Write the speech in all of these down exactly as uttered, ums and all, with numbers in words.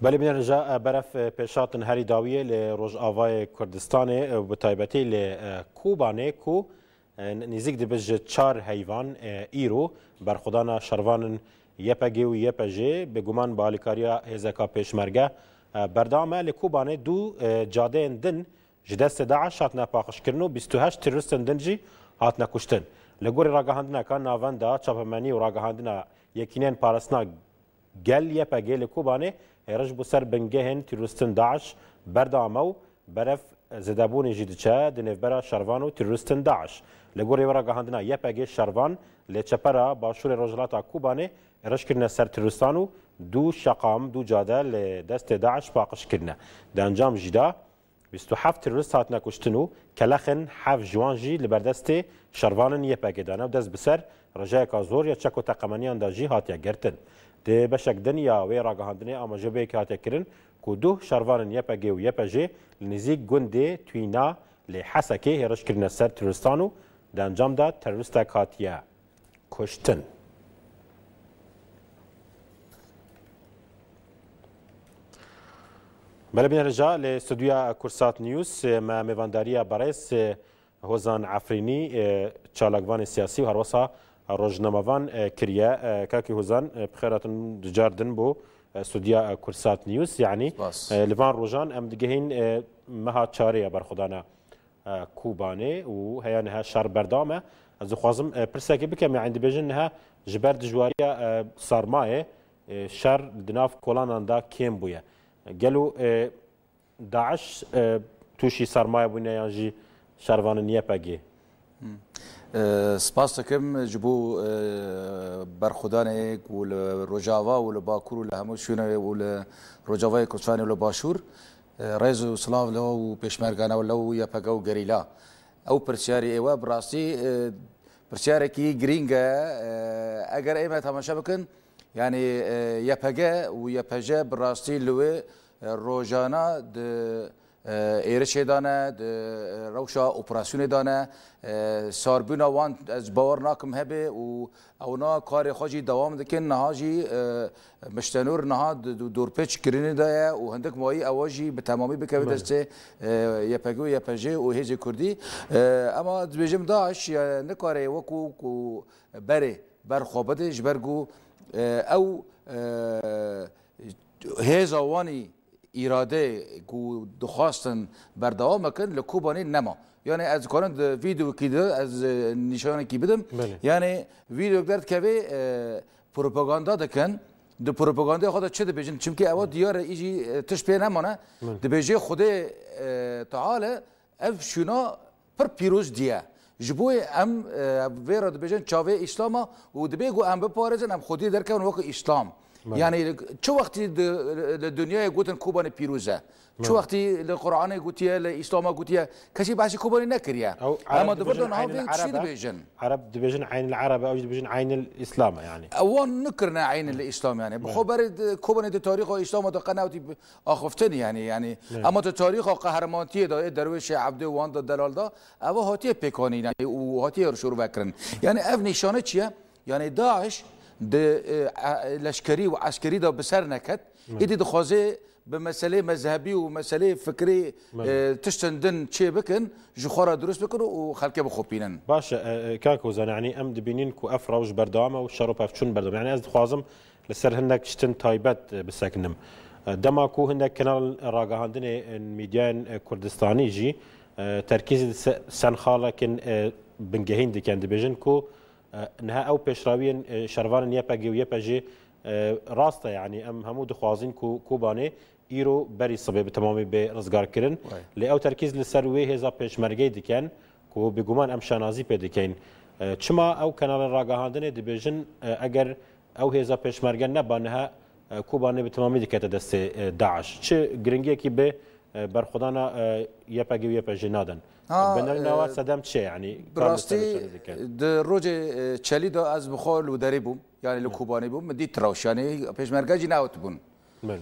Belê bînerêja, e, beref, e, pêşhatin herî dawiyê li Rojavayê Kurdistanê, e, bi taybetî li, e, Kobanê ku, e, nêzîk dibe ji çar heyvan, e, îro berxwedana şervanin Y P G û Y P J bi guman bi alîkariya hêzeka pêşmerge, e, berdewam e. Li Kobanê du, e, cadeyên din ji destê DAIŞ hatine paqijkirin û bîst û heşt terorîstên din jî hatine kuştin. Li gorî ragihandineka Navenda Çapemenî û Ragihandina Yekîneyên Parastina Gel Y P G li Kobanê hêriş bo ser bingehên terorîstin DAIŞ berdewam e û beref zêdebûnê jî diçe di nêvbera şervan û terorîstin DAIŞ. Li gorî ragihandina Y P G şervan li çepera başûrê rojhilata Kobanê hêriş kirine ser terorîstan û du şeqam, du cade li destê DAIŞ paqij kirine. Di encam jî de bîst û heft terorîst hatine kuştin û kelexên heft ji wan jî li ber destê şervanên Y P G de ne û dest bi ser rejeyeka zor ya çek û teqemeniyan de jî hatiye girtin. Di beşek din ya wê ragihandinê amaje bi yekê hatiye kirin ku duh şervanên Y P G û Y P J li nêzîk gundê Twîna lê Hesekê hêriş kirine ser terorîstan û di encam de terorîstek hatiye kuştin. Belê bînerêja, li stûdyoya Kursat News, e, me mêvandariya berêz, e, Hozan Efrînî, e, çalakvanê siyasî û herwesa rojnamevan, e, kiriye. E, Kakî Hozan, e, bi xêr hatin, di car din bo, e, stûdyoya, e, Kursat News. Yanî, Spas. E, li van rojan em digihîn, e, meha çarê ya berxwedana e, Kobanê û heya niha şer berdewam e. Ez dixwazim, e, pirsekê bikim, yanî dibêjin niha ji ber dijwariya, e, sermayê, e, şer di nav kolanan de kêm bûye. Gelo, e, DAIŞ, e, tûşî sermaye bûne yan jî şervanên Y P G? Hmm. E, spas dikim ji bo, e, berxwedanê ku li Rojava û li Bakur û li hemû şûnê û li Rojavayê Kurdistanê û li Başûr. E, rêz û silav li we û pêşmergana û li we Y P G û gerîla. Ew pirsyarê ê we bi rastî, e, pirsyarekî girîng e. E, eger ê me temaşe bikin, yanî, e, Y P G û Y P J bi rastî li wê, e, rojana di, e, êrişê de ne, di, e, rewşa operasyonê de ne. E, sarbûna wan ez bawer nakim hebe û Ewna karê xwe jî dewam dikin. Niha jî, e, Miştenûr niha di, di dorpêç kirinê de ye û hindik mayî ewa jî bi temamî bikeve Belê. destê, e, Y P G û Y P J û hêzê Kurdî. E, ema dibêjim DAIŞ ya nikare wekû ku berê ber xwe bide ji ber ku, e, ew, e, hêza wanî îrade ku dixwastin berdewam bikin li Kobanê nema. Yani ez dikarim di vîdeokî de ez, e, nîşanekî bidim. Belê. Yani vîdeok derdikeve, e, propaganda dikin. Di propagandaya xwe de çi dibêjin? Çimkî ewa diyar e, î jî, e, tişt pê nemane. Belê. Dibêje Xwedê, e, Teala ev şûna pir pîroz diye. Ji bo em, e, vê re dibêjin çavê Îslama û dibê ku em biparêzin, em Xwediyê derkevin wekî Îslam. Belê. Yani çi wextî di, li dinyayê gotin Kobanê pîroz e? Çi Belê. wextî li Quranê gotiye, li Îslama gotiye? Kesî behsî Kobanê nekiriye. Ew Ereb Ema di vir de dibêjin niha Eynil vê tiştî Erebe. dibêjin. Ereb dibêjin Eynil Erebe, ew jî dibêjin Eynil Îslam e yani. Ewan nikirine Eynil Îslam yani. Bi Belê. xwe berê di, Kobanê di tarîxa Îslama de qe newtî axiftin yani, yani. Belê. Ema di tarîxa qehremantiyê de, ê derwêşê Ebdê wan de delal de, Eva hatiye pêkanîn, yani, û hatiye şûr vekirin. Yani ev nîşane çi ye? Yani DAIŞ di, e, e, leşkerî û eskerî de bi ser neket. Belê. Êdî dixwaze bi meselê mezhebî û meselê fikrî, Belê. e, tiştin din çê bikin, ji xwe re dirust bikin û xelkê bixopînin. Baş e, e, kak Ozan, yani em dibînin ku ev rewş berdewam e û şer û pevçûn berdewam. Yani ez dixwazim li ser hinek tiştin taybet, e, bisekinim. E, dema ku hinek kenal ragihandinê, e, medyayên, e, Kurdistanî jî, e, terkîzî di se-, senxalekin, e, bingehîn dikin, dibêjin ku, e, niha ew pêşrawiyên, e, şervanên Y P G û Y P J, e, rast e, yanî em hemû dixwazin ku Kobanê îro berî sibê bi temamî bê rizgarkirin. Way. Lê ew terkîz li ser wê hêza pêşmergeyê dikin ku bêguman em şanazî pê dikeyn. E, çima ew kenalên ragihandinê dibêjin, e, eger ew hêza pêşmerge neba niha, e, Kobanê bi temamî dikete destê, e, DAIŞ? Çi giringiyekî bi, e, berxwedana, e, Y P G û Y P J nadin? Ha, Binêrîna e, we sedem çi ye? Yanî bi kar li ser rastî, nîşanî dikin? Di rojê, e, çelî de ez bi xwe li derê bûm. Yani li Hı. Kobanê bûm. Min dît rewş. Yani pêşmerge jî newt bûn. Belê.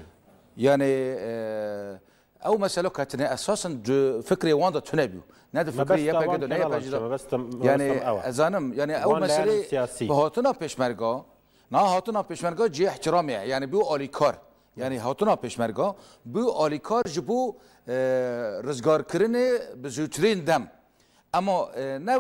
Yani, e, ew mesele ketine esasen di fikrê wan de tune bû. Ne di fikrê Mebesta Y P G wan de, ne kenal Y P G de. Mebesta, Yani mebesta ew e. ez zanim, yani ew Wan meselê lehên siyasî. bi hatina pêşmerga, na hatina pêşmerga cihê ihtiramê ye. Yani bû alîkar. Yanî hatina pêşmerga bû alîkar ji bo, e, rizgarkirinê bi zûtirîn dem. Ema, e, ne, e,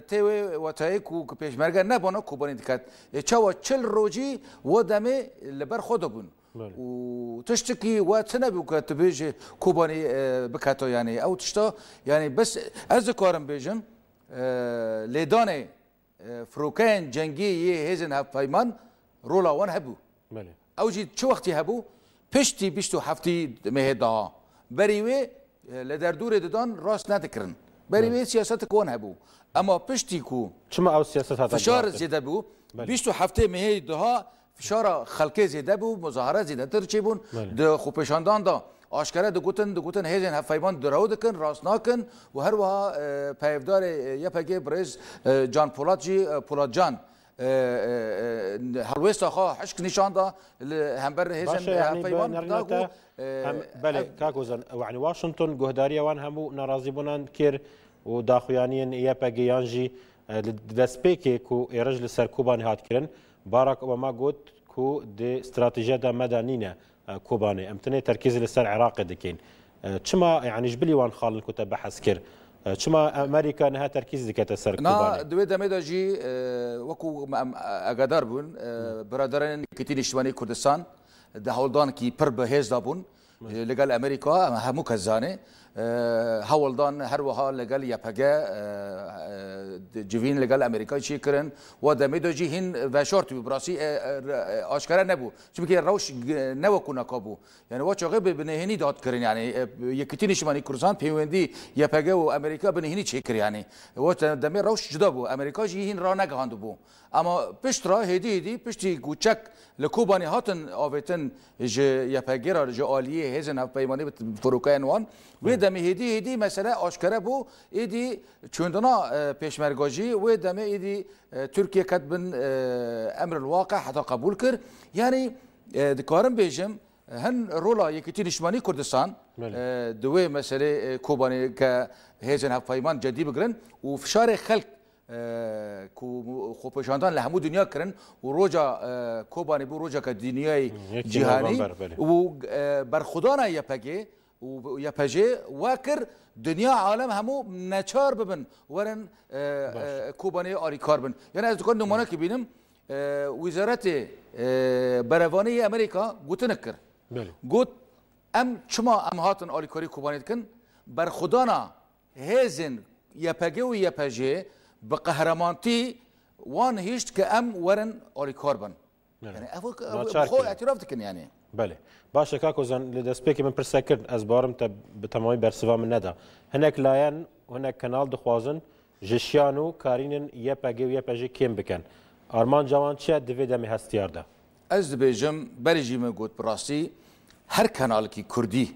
tê wê wetayê ku, ku pêşmerge nebana Kobanî diket. E, çawa çil rojî wa demê li ber xwe de bûn. Belê. Û tiştekî we tune bû ku tu bêjî Kobanî, e, biketo, yanî ew tişta, yanî bes ez dikarim bêjim, e, lêdanê e, firokeyên cengî yê hêzên hevpeyman rola wan hebû. Belê. Ew jî çi wextî hebû? Piştî bîst û heftê mehê daha. Berî wê, e, li derdorê didan rast nedikirin. Belê. Berî wê siyasetek wan hebû. Ema piştî ku Çima ew siyaset hate fişar guhertin? Zêde bû, Belê. Bîst û heftê mehê daha fişara xelkê zêde bû, muzahara zêdetir çêbûn. Belê. Di xwepêşandan de aşkere digotin, digotin hêzên hevpeyman direw dikin, rast nakin û her wiha, e, peyvdarê, e, Y P G birêz, e, Can Polat jî, e, Polat Can, e, e, e, helwêsta xwe hişk nîşan da li hember hêzên Baş e, yanî bi hevpeyman nerîna da te ku, e, hem, belê, ev kak Ozan, yanî Washington guhdariya wan hemû narazîbûnan kir û daxuyaniyên Y P G yan jî, e, li destpêkê ku êrij li ser Kobanê hat kirin, Barack Obama got ku di stratejiya de me de nîne, e, Kobanê. Em tenê terkîzê li ser Iraqê dikin. E, çima, yanî ji bilî wan xalin ku te behs kir? E, çima Amerîka niha terkîz dikete ser Na, Kobanê? Di wê demê de jî, e, wekû em agadar bûn, e, Biraderên Yekîtî Niştimanî Kurdistan di hewldanekî pir bi hêz de bûn. E, li gel Amerîka, em hemû kes zanê. E, hewldan her wiha li gel Y P G, e, e, civîn li gel Amerîka çê kirin. Wa demê de jî hîn veşartî bû. Bi rastî, e, e, e, aşkere nebû. Çimkî rewş, e, ne wekû naka bû. Yani wa çaxê bi, bi nêhênî dihat kirin. Yani, e, Yekîtî Niştimanî Kurdistan pêwendî Y P G û Amerîka bi nêhênî çêkir yani. Wa te-, demê rewş cuda bû. Amerîka jî hîn ranegihandibû. Ama pişt re hêdî hêdî piştî ku çek li Kobanê hatin avêtin ji Y P G re, ji aliyê hêzên hevpeymanî bi firokeyên wan, wê demê hêdî hêdî mesele aşkere bû, êdî çûndina, e, pêşmerga jî, wê demê êdî, e, Tirkiye ket bin, e, emr el waqe heta qebûl kir. Yani, e, dikarim bêjim, hin rola Yekîtî Niştimanî Kurdistan, Belê. e, di wê meselê, e, Kobanê ke hêzên hevpeyman cedî bigirin û fişarê xelk e, ku xwepêşandan li hemû dinya kirin û roja, e, Kobanê bû rojeke dinyayê Hı, yekî cîhanî November, belê. û, e, berxwedana Y P G û Y P G we kir dinya alem hemû neçar bibin werin, e, Baş. e, Kobanê alîkar bin. Yani ez dikarim nûmanekî bînim, e, Wîzaretê, e, Berevanî yê Amerîka gotinek kir. Belê. Got, em çima em hatin alîkarî Kobanê dikin? Berxwedana hêzên Y P G û Y P G bi qehremanî wan hişt ke em werin alîkar bin. Evet. Yani ev, ev Naçar xwe kirin. Îtiraf dikin yani. Belê. Baş e, kak Ozan, li destpêkê min pirsek kir, ez barim te bi temamî bersiva min neda. Hinek layen, hinek kanal dixwazin ji şiyan û karînin Y P G û Y P G kêm bikin. Armanca wan çi ye di vê demê hestiyar de? Ez dibêjim, berî jî min got, bi rastî her kanalekî kurdî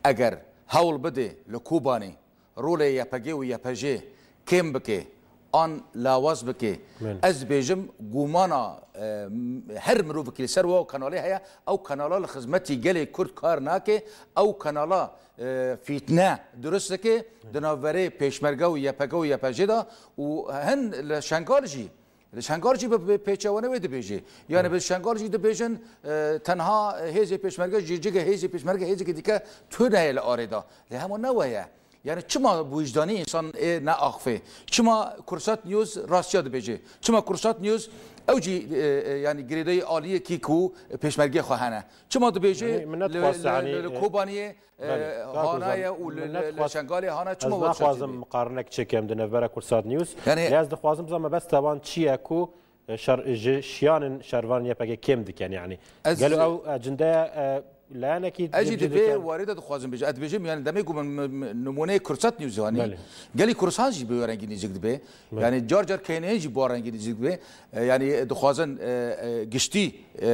eger hewl bide li Kobanê rolê Y P G û Y P G kêm bike an lawaz bike, Min. ez dibêjim gumana, e, her mirovekî li ser wa kanalê heye, ew kanala li xizmetî gelê Kurd kar nake, ew kanala, e, fîtne dirust dike di navberê pêşmerge û Y P G û Y P G de û hin li Şengal jî Li Şengal jî bi, bi pêçewane wê dibêjê. Yani bi Şengal jî dibêjin, e, tenha hêzê pêşmerge jî cigê hêzê pêşmerge hêzekî dike tune ye li arê de. Lê hema ne we ye. Yani çima bi wijdanî însan ê neaxifê? Çima Kursat News rastiya dibêjê? Çima Kursat News ew jî, e, e, yani girêdayî aliyekî ku pêşmergê xwe hene? Çima dibêjê Yani min li, netxwest, li, yani, li, li e, Kobaniyê Belê. E, Kak Ozan, hanaye û li, min li, li netxwest, Şengalê hana çima ez vat naxwazim şeklî? Miqarinek çêkim di navbera Kursat News. Yani Lê ez dixwazim bizanme bes te wan çi ye ku, e, şer, ji şiyanên şervanên Y P G kêm dikin yani. Ez Gelo ew, e, cindeya, e, layanekî Ez jî yê di vê dikin. warê de dixwazim bêjim. Ez dibêjim yani demê ku min, min, min nimûneyê Kursat News zanî. Belê. Gelî Kursan jî bi wê rengî nêzîk dibe. Belê. Yani car car keyneyên jî bi wê rengî nêzîk dibe. E, yani dixwazin, e, e, giştî, e,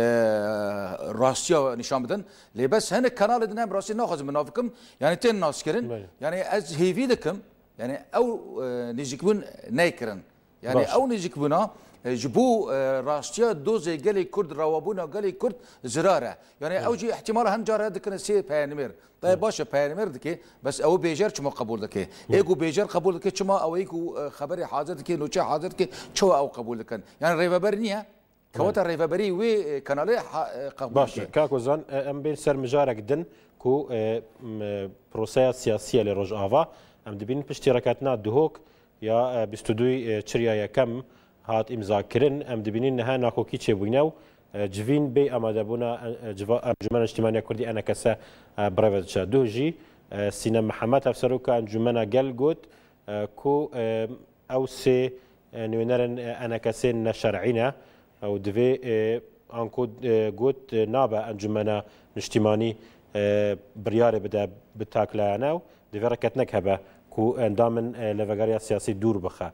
rastiya nîşan bidin. Lê bes hinek kanalê din em rastî naxwazim bi nav bikim. Yani tên naskirin. Belê. Yani ez hêvî dikim. Yani ew, e, nêzîkbûn neykirin. Yani Baş. ew nêzîkbûna, e, ji bo, e, rastiya dozê gelê Kurd, rewabûna gelê Kurd zirar e. Yani Belê. ew jî ihtimala hin cara dikin sê peyanimêr. Te Belê. baş e peyanimêr dike, bes ew bêjer çima qebûl dike? Belê. Ê ku bêjer qebûl dike, çima ew ê ku, e, xeberê hazir dike, nûçe hazir dike, çawa ew qebûl dikin? Yani rêveber niye? Kewata rêveberî wê, e, kanalê ha-, e, qebûl Baş e, dike. Kak Ozan, e, em bên ser mijarek din ku, e, m, e, proseya siyasî ye li Rojava. Em dibînin piştî reketina Duhok ya, e, bîst û du, e, çirya yekem hat îmzakirin. Em dibînin niha nakokî çêbûyne û, e, civîn bê amadebûna, e, e, civa-, Encûmena Niştimaniya Kurdî, E N K S, e, bireve diçe. Duh jî, e, Sînem Mihemed, hevseroka Encûmena Gel got, e, ku, e, ew sê, e, nûnerên, e, E N K S'ê neşer'î ne û divê, e, anku, e, got, e, nabe Encûmena Niştîmanî, e, biryarê bide bi taklayane û divê rêketinek hebe ku endamên, e, lêvegeriya siyasî dûr bixe.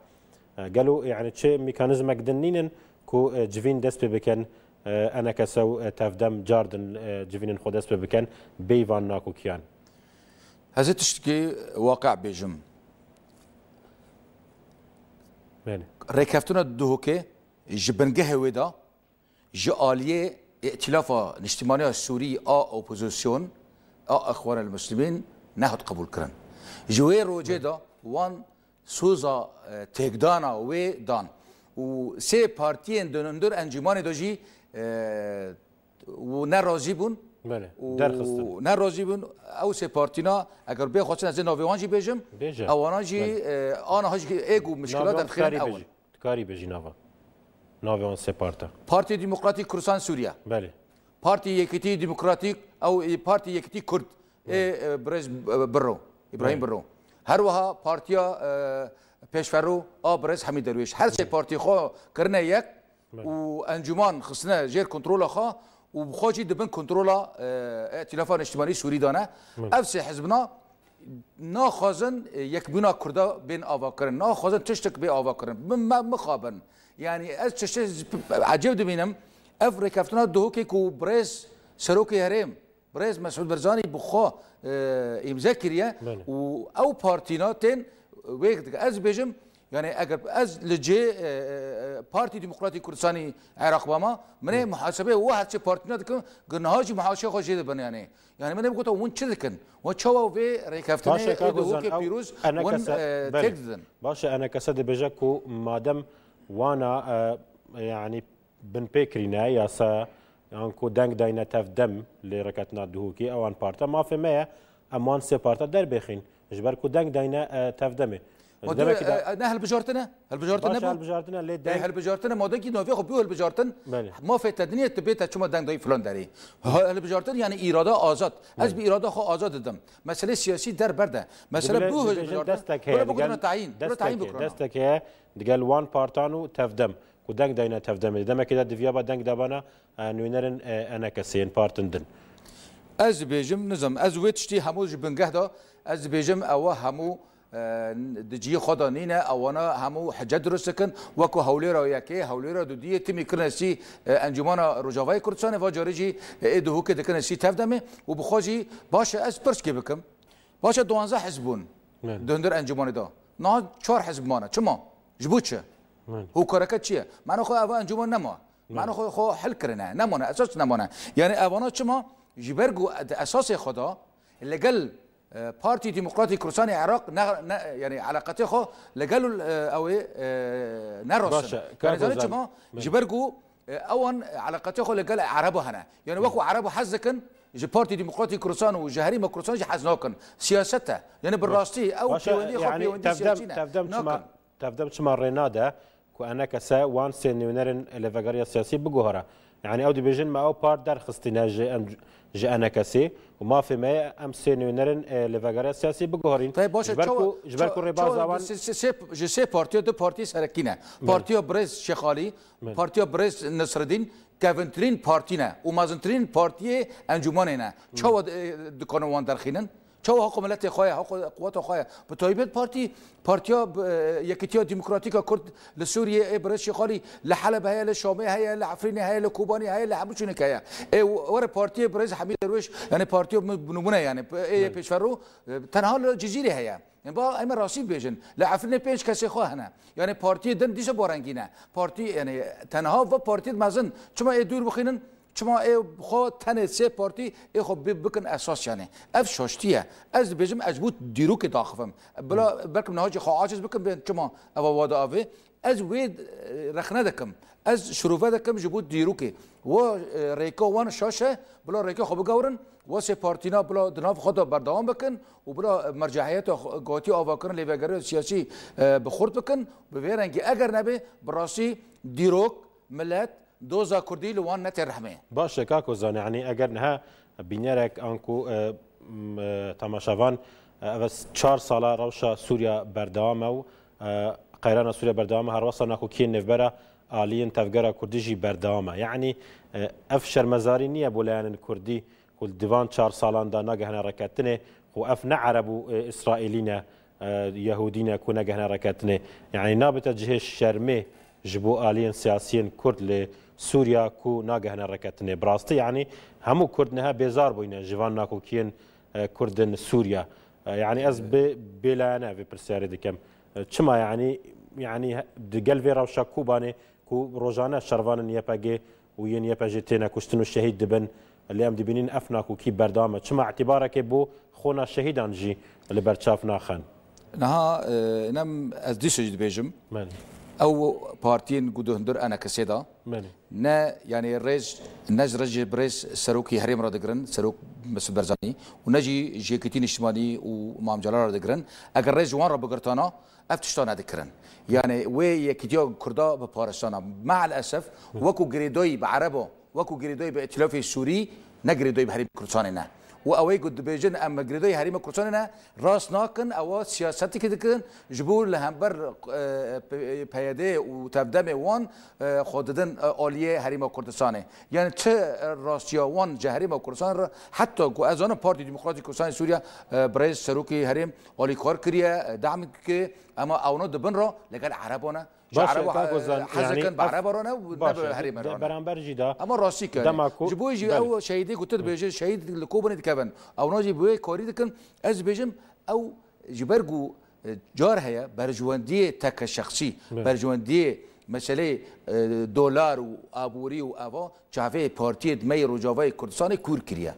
E, gelo, yani çi mekanîzmek din nînin ku, e, civîn dest pê bikin, e, E N K S û, e, Tevdem car din, e, civînên xwe dest pê bikin, bêyî van nakokiyan? Ez ê tiştekî waqe bêjim. Belê. Rêkeftina Duhokê ji bingehê wê de ji aliyê Îtîlafa Niştimaniya Sûrî a opozîsyon a Exwanel Muslimîn nehat qebûl kirin. Ji wê rojê de wan soza, e, têkdana wê dan û sê partiyên di hundir encûmanê de jî, e, û ne razî bûn. Belê, û derxistin. Ne razî bûn. Ew sê partîna, eger bê xwestin ez ê navê wan jî bêjim, Bêje. Ewana jî, Belê. E, aniha jî ê ku mişkila Navê wan derxînin dikarî ew in. Bêjî. Dikarî bêjî nava. Navê wan sê parta. Partî Demokratîk Kurdistan Sûriye. Belê. Partî Yekîtî Demokratîk, ew, e, Partî Yekîtî Kurd. Ê, Belê. E, birêz, e, Birro. Îbrahîm Belê. Birro. Her wiha partiya, e, pêşverû a birêz Hemî Derwêş. Her sê Belê. Partî xwe kirine yek Belê. Û encûman xistine jêr kontrola xwe û bi xwe jî dibin kontrola, e, Îtîlafa Niştimanî Sûrî de ne. Belê. Ev sê hizbina naxwazin, e, yekbûna Kurda bên avakirin. Naxwazin tiştek bê avakirin. Min me mixabin. Yani ez tiştê z-, ecêb dibînim. Ev rêkeftina Duhokê ku birêz Serokê Herêm, birêz Mesûd Barzanî bi xwe, e, îmze kiriye Belê. Û ew partîna tên wê dike. Ez dibêjim, yani eger ez li cê, e, e, Partî Demokratîk Kurdistanî Iraq bama, min ê Belê. Muhasebeyê we her çi partîna dikim, ku niha jî muhasebeyê xwe jê dibin yani. Yani min ê bigota hûn çi dikin? We çawa vê rêkeftinê Baş e, ê Kak Ozan, Duhokê ew pîroz E N K S, hûn, e, belê. Têk didin? Baş e, E N K S dibêje ku madem wana, e, yani binpê kirîne yasa, yan ku deng dayne Tevdem lê rêkeftina Duhokê, ewan parta mafê me ye, em wan sê parta derbêxîn. Ji ber ku deng dayne, e, Tevdemê. Ma Demek tu, ki de e, e, ne hilbijartine? Hilbijartin Baş nebû? Hilbijartine lê E, deng hilbijartine, ma dengî navê xwe bû hilbijartin. Belê. Mafê te dinê tu bê te çima deng dayî filan derê? Ha, hilbijartin yani îrada azad. Ez Belê. Bi îrada xwe azad didim. Mesele siyasî der berde. Mesele Dibile bû dibêjin hilbijartin. Destek heye, Bira bigotine digel tayîn. Bira tayîn destekê, bikirana. Destekê heye, digel wan partan û Tevdem. Ku deng dayne Tevdemê. Demekê de diviya ba deng dabana, e, nûnerên, e, E N K S'ê yên partin din. Ez dibêjim, nizam, ez wê tiştî hemû ji bingeh de, ez dibêjim ewa hemû, e, di cihê xwe de nîne, ewana hemû hece dirust dikin, wekû Hewlêra Yekê, Hewlêra Dudiyê, timî kirine sî, e, Encûmana Rojavayê Kurdistanê, va carê jî, e, ê Duhokê dikine sî Tevdemê û bi xwe jî baş e, ez pirskê bikim. Baş e, duwanzeh hizb bûn Belê. Di hundir encûmanê de. Niha çar hizb mane. Çima? Ji bo çi? Belê. Hokareke çi ye? Mane xwe ev encûman nema. Mane Belê. Xwe, xwe hil kirine. Nemane, esas nemane. Yani evana çima? Ji ber ku di esasê xwe de li gel, e, Partî Demokratîk Kurdistanê Iraq ne, ne, yani eleqetê xwe li gel, e, ew ê, e, ne rast Baş e, in. Kak Yani zanî Ozan. Çima? Belê. Ji ber ku, e, ewan eleqetê xwe li gel Erebo hene. Yani wekû Erebo hez dikin, ji Partî Demokratîk Kurdistan û ji Herêma Kurdistan jî hez nakin. Siyaset e. Yani bi Belê. Rastî ew Baş e, pêwendî xwe yani pêwendî Tevdem, siyasî ne. Tevdem çima, Nakin. Tevdem çima rê nade ku E N K S wan sê nûnerên lêvegeriya siyasî biguhere? Yani ew dibêjin me ew part derxistine ji em, ji E N K S'ê û mafê me ye em sê nûnerên, e, lêvegeriya siyasî biguherîn. Tayyê baş e, Ji ber çawa, ku, ji ber ku çawa, rêbaza çawa wan sê, sê, sê, ji sê partiya du partî serekî ne. Belê. Partiya Birêz Şêxalî, Belê. Partiya Birêz Nesredîn, kevintirîn partî ne û mezintirîn partiyê encûmanê ne. Çawa, e, dikanin wan derxînin? Çawa haqo miletê xwe ye, haqo quweta xwe ye? Bi taybet partî, partiya, e, Yekîtiya Demokratîk a Kurd li Sûriyê, ê Birêz Şêxalî, li Heleb heye, li Şamê heye, li Efrînê heye, li Kobanê heye, li hemû şûnekê heye. Ê were partiyê Birêz Hemî Derwêş, yani partiya bi nimûne yani, ê Belê. Pêşverû, e, tenha li Cizîrê heye. Yani ba em ê rastî bibêjin. Li Efrînê pênc kesê xwe hene. Yani partiyê din dîsa ba rengîn e. Partî, yani tenha va partiyê mezin. Çima ê dûr bixînin? Çima ê xwe tenê sê partî ê xwe bi-, bikin esas yani. Ev şaştî ye. Ez dibêjim ez ji bo dîrokê daxivim. Bila belkim niha jî xwe aciz bikim, bê çima eva wa da avê. Ez wê, e, rexne dikim. Ez şirove dikim ji bo dîrokê. Wa, e, rêka wan şaş e, bila rêka xwe bigewrin, wa sê partîna bila di nav xwe de berdewam bikin û bila mercehiyeta xwe, gotî avakirin lêvegerê siyasî, e, bi xurt bikin. Bi vê rengî eger nebe, bi rastî dîrok, milet, doza Kurdî li wan netê rehmê. Baş e, kak Ozan, yanî eger niha bînerek anku, e, m, e, temaşevan, e, ev çar sala rewşa Sûriya berdewam e û, e, qeyrana Sûriya berdewam e, her wesa nakokiyên nêvbera aliyên tevgera Kurdî jî berdewam e. Yanî, e, ev şermezarî niye bo layanên Kurdî ku li divan çar salan de nagehine reketinê, ku ev ne Ereb û, e, Îsraîlî ne, e, Yehûdî ne ku negehine reketinê. Yanî nabite cihê şermê ji bo aliyên siyasiyên Kurd li Sûriya ku nagehine reketinê. Bi rastî, yanî hemû Kurd niha bêzar bûyne ji van nakokiyên, e, Kurd in Sûriya. E, yanî ez bi bêlayane vê pirsyarê dikim. E, çima yanî, yanî he-, di gel vê rewşa Kobanê ku rojane şervanên Y P G û yên Y P G têne kuştin û şehîd dibin, lê em dibînin ev nakokî berdewam e. Çima îtîbarekê bo xona şehîdan jî li ber çav naxin? Niha, e, nem ez dîsa jî dibêjim. Belê. Ew partiyên ku di hundir E N K S'ê de Belê. ne, yanî rêz, ne ji rêz ji birêz serokî herêm re digirin, serok Mesûd Barzanî, û ne jî ji Yekîtî Niştimanî û Mam Celal re digirin. Eger rêz ji wan re bigirtana, ev tişta nedikirin. Yani wê yekîtiya Kurda bi paristana. Me'el esef, wekû girêdayî bi Ereba, wekû girêdayî bi Îtîlafê Sûrî, ne girêdayî bi Herêmê Kurdistanê ne. Û ew ê ku dibêjin em girêdayî Herêmê Kurdistanê ne, rast nakin, ewa siyasetekê dikirin, ji bo li hember, e, P-, P Y D û tevdemê wan, e, xwe didin, e, aliyê Herêma Kurdistanê. Yani çi, e, rastiya wan ji Herêma Kurdistanê re, heta ku ez zanim Partî Demokratîk Kurdistanê Sûriye, e, birêz serokê herêm, alîkar kiriye, e, dem kiriye, ema ewna di bin re legel Ereba ne. Ji Baş e, Ereba, kak Ozan, e, hez yani dikin, bi ev, Ereba re ne, baş ne bi e, herêmê de re ne. Beramber jî de Ama rastî ke. dema ku, Ji bo jî belê. ew şehîdê ku tu dibêjî, şehîd li Kobanê dikevin. Ewna jî bi wê karî dikin. Ez dibêjim, ew ji ber ku, e, car heye, berjwendiyê teke şexsî, Belê. berjwendiyê meseleyê, e, dolar û aborî û eva çavê partiyê di me yê Rojavayê Kurdistanê kûr kiriye.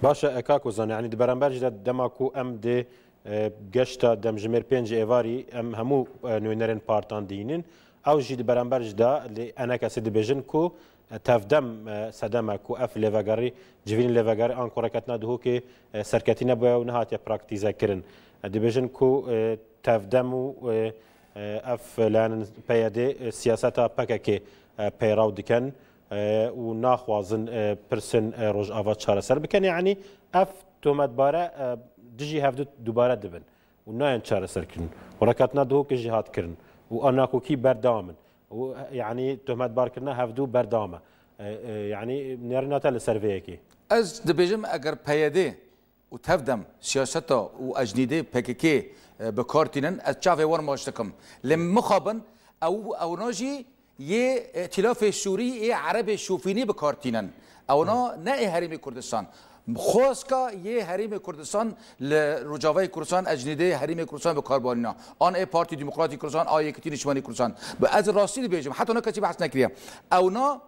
Baş e, e, kak Ozan, yani di beramber jî de dema ku em dê E, geşta demjimêr pênc êvarî em hemû, e, nûnerên partiyan dihînin. Ew jî di beramber jî de li E N K S'ê dibêjin ku, e, tevdem, e, sedem e ku ev lêvegerî, civînên lêvegerî anku reketina Duhokê, e, serketî nebûye û nehatiye praktîzekirin. E, dibêjin ku, e, tevdem û, e, e, ev layanên P Y D, e, siyaseta P K K, e, peyrew dikin, e, û naxwazin, e, pirsên, e, Rojava çareser bikin. Yanî ev tometbare, e, dijî hevdu dubare dibin û nayên çareserkirin. Û reketina Duhokê jî hat kirin. Û a nakokî berdewam in. Û, e, yanî tometbarkirina hevdu berdewam e. E, e, yanî nêrîna te li ser vê yekê. Ez dibêjim, eger P Y D û tevdem siyaseta û ecnîdê P K K, e, bi kar tînin, ez çavê wan maç dikim. Lê mixabin ew, ewna jî yê Îtîlafê Sûrî, yê Erebê şofînî bi kar tînin. Ewna ne ê Herêmê Kurdistan. Xwezka yê Herêmê Kurdistan li Rojavayê Kurdistan, ecnîdê Herêmê Kurdistan bi kar banîna. An ê Partî Demokratîk Kurdistan, a Yekîtî Niştimanî Kurdistan. Bi ez rastî dibêjim, heta ne kesî behs nekiriye. Ewna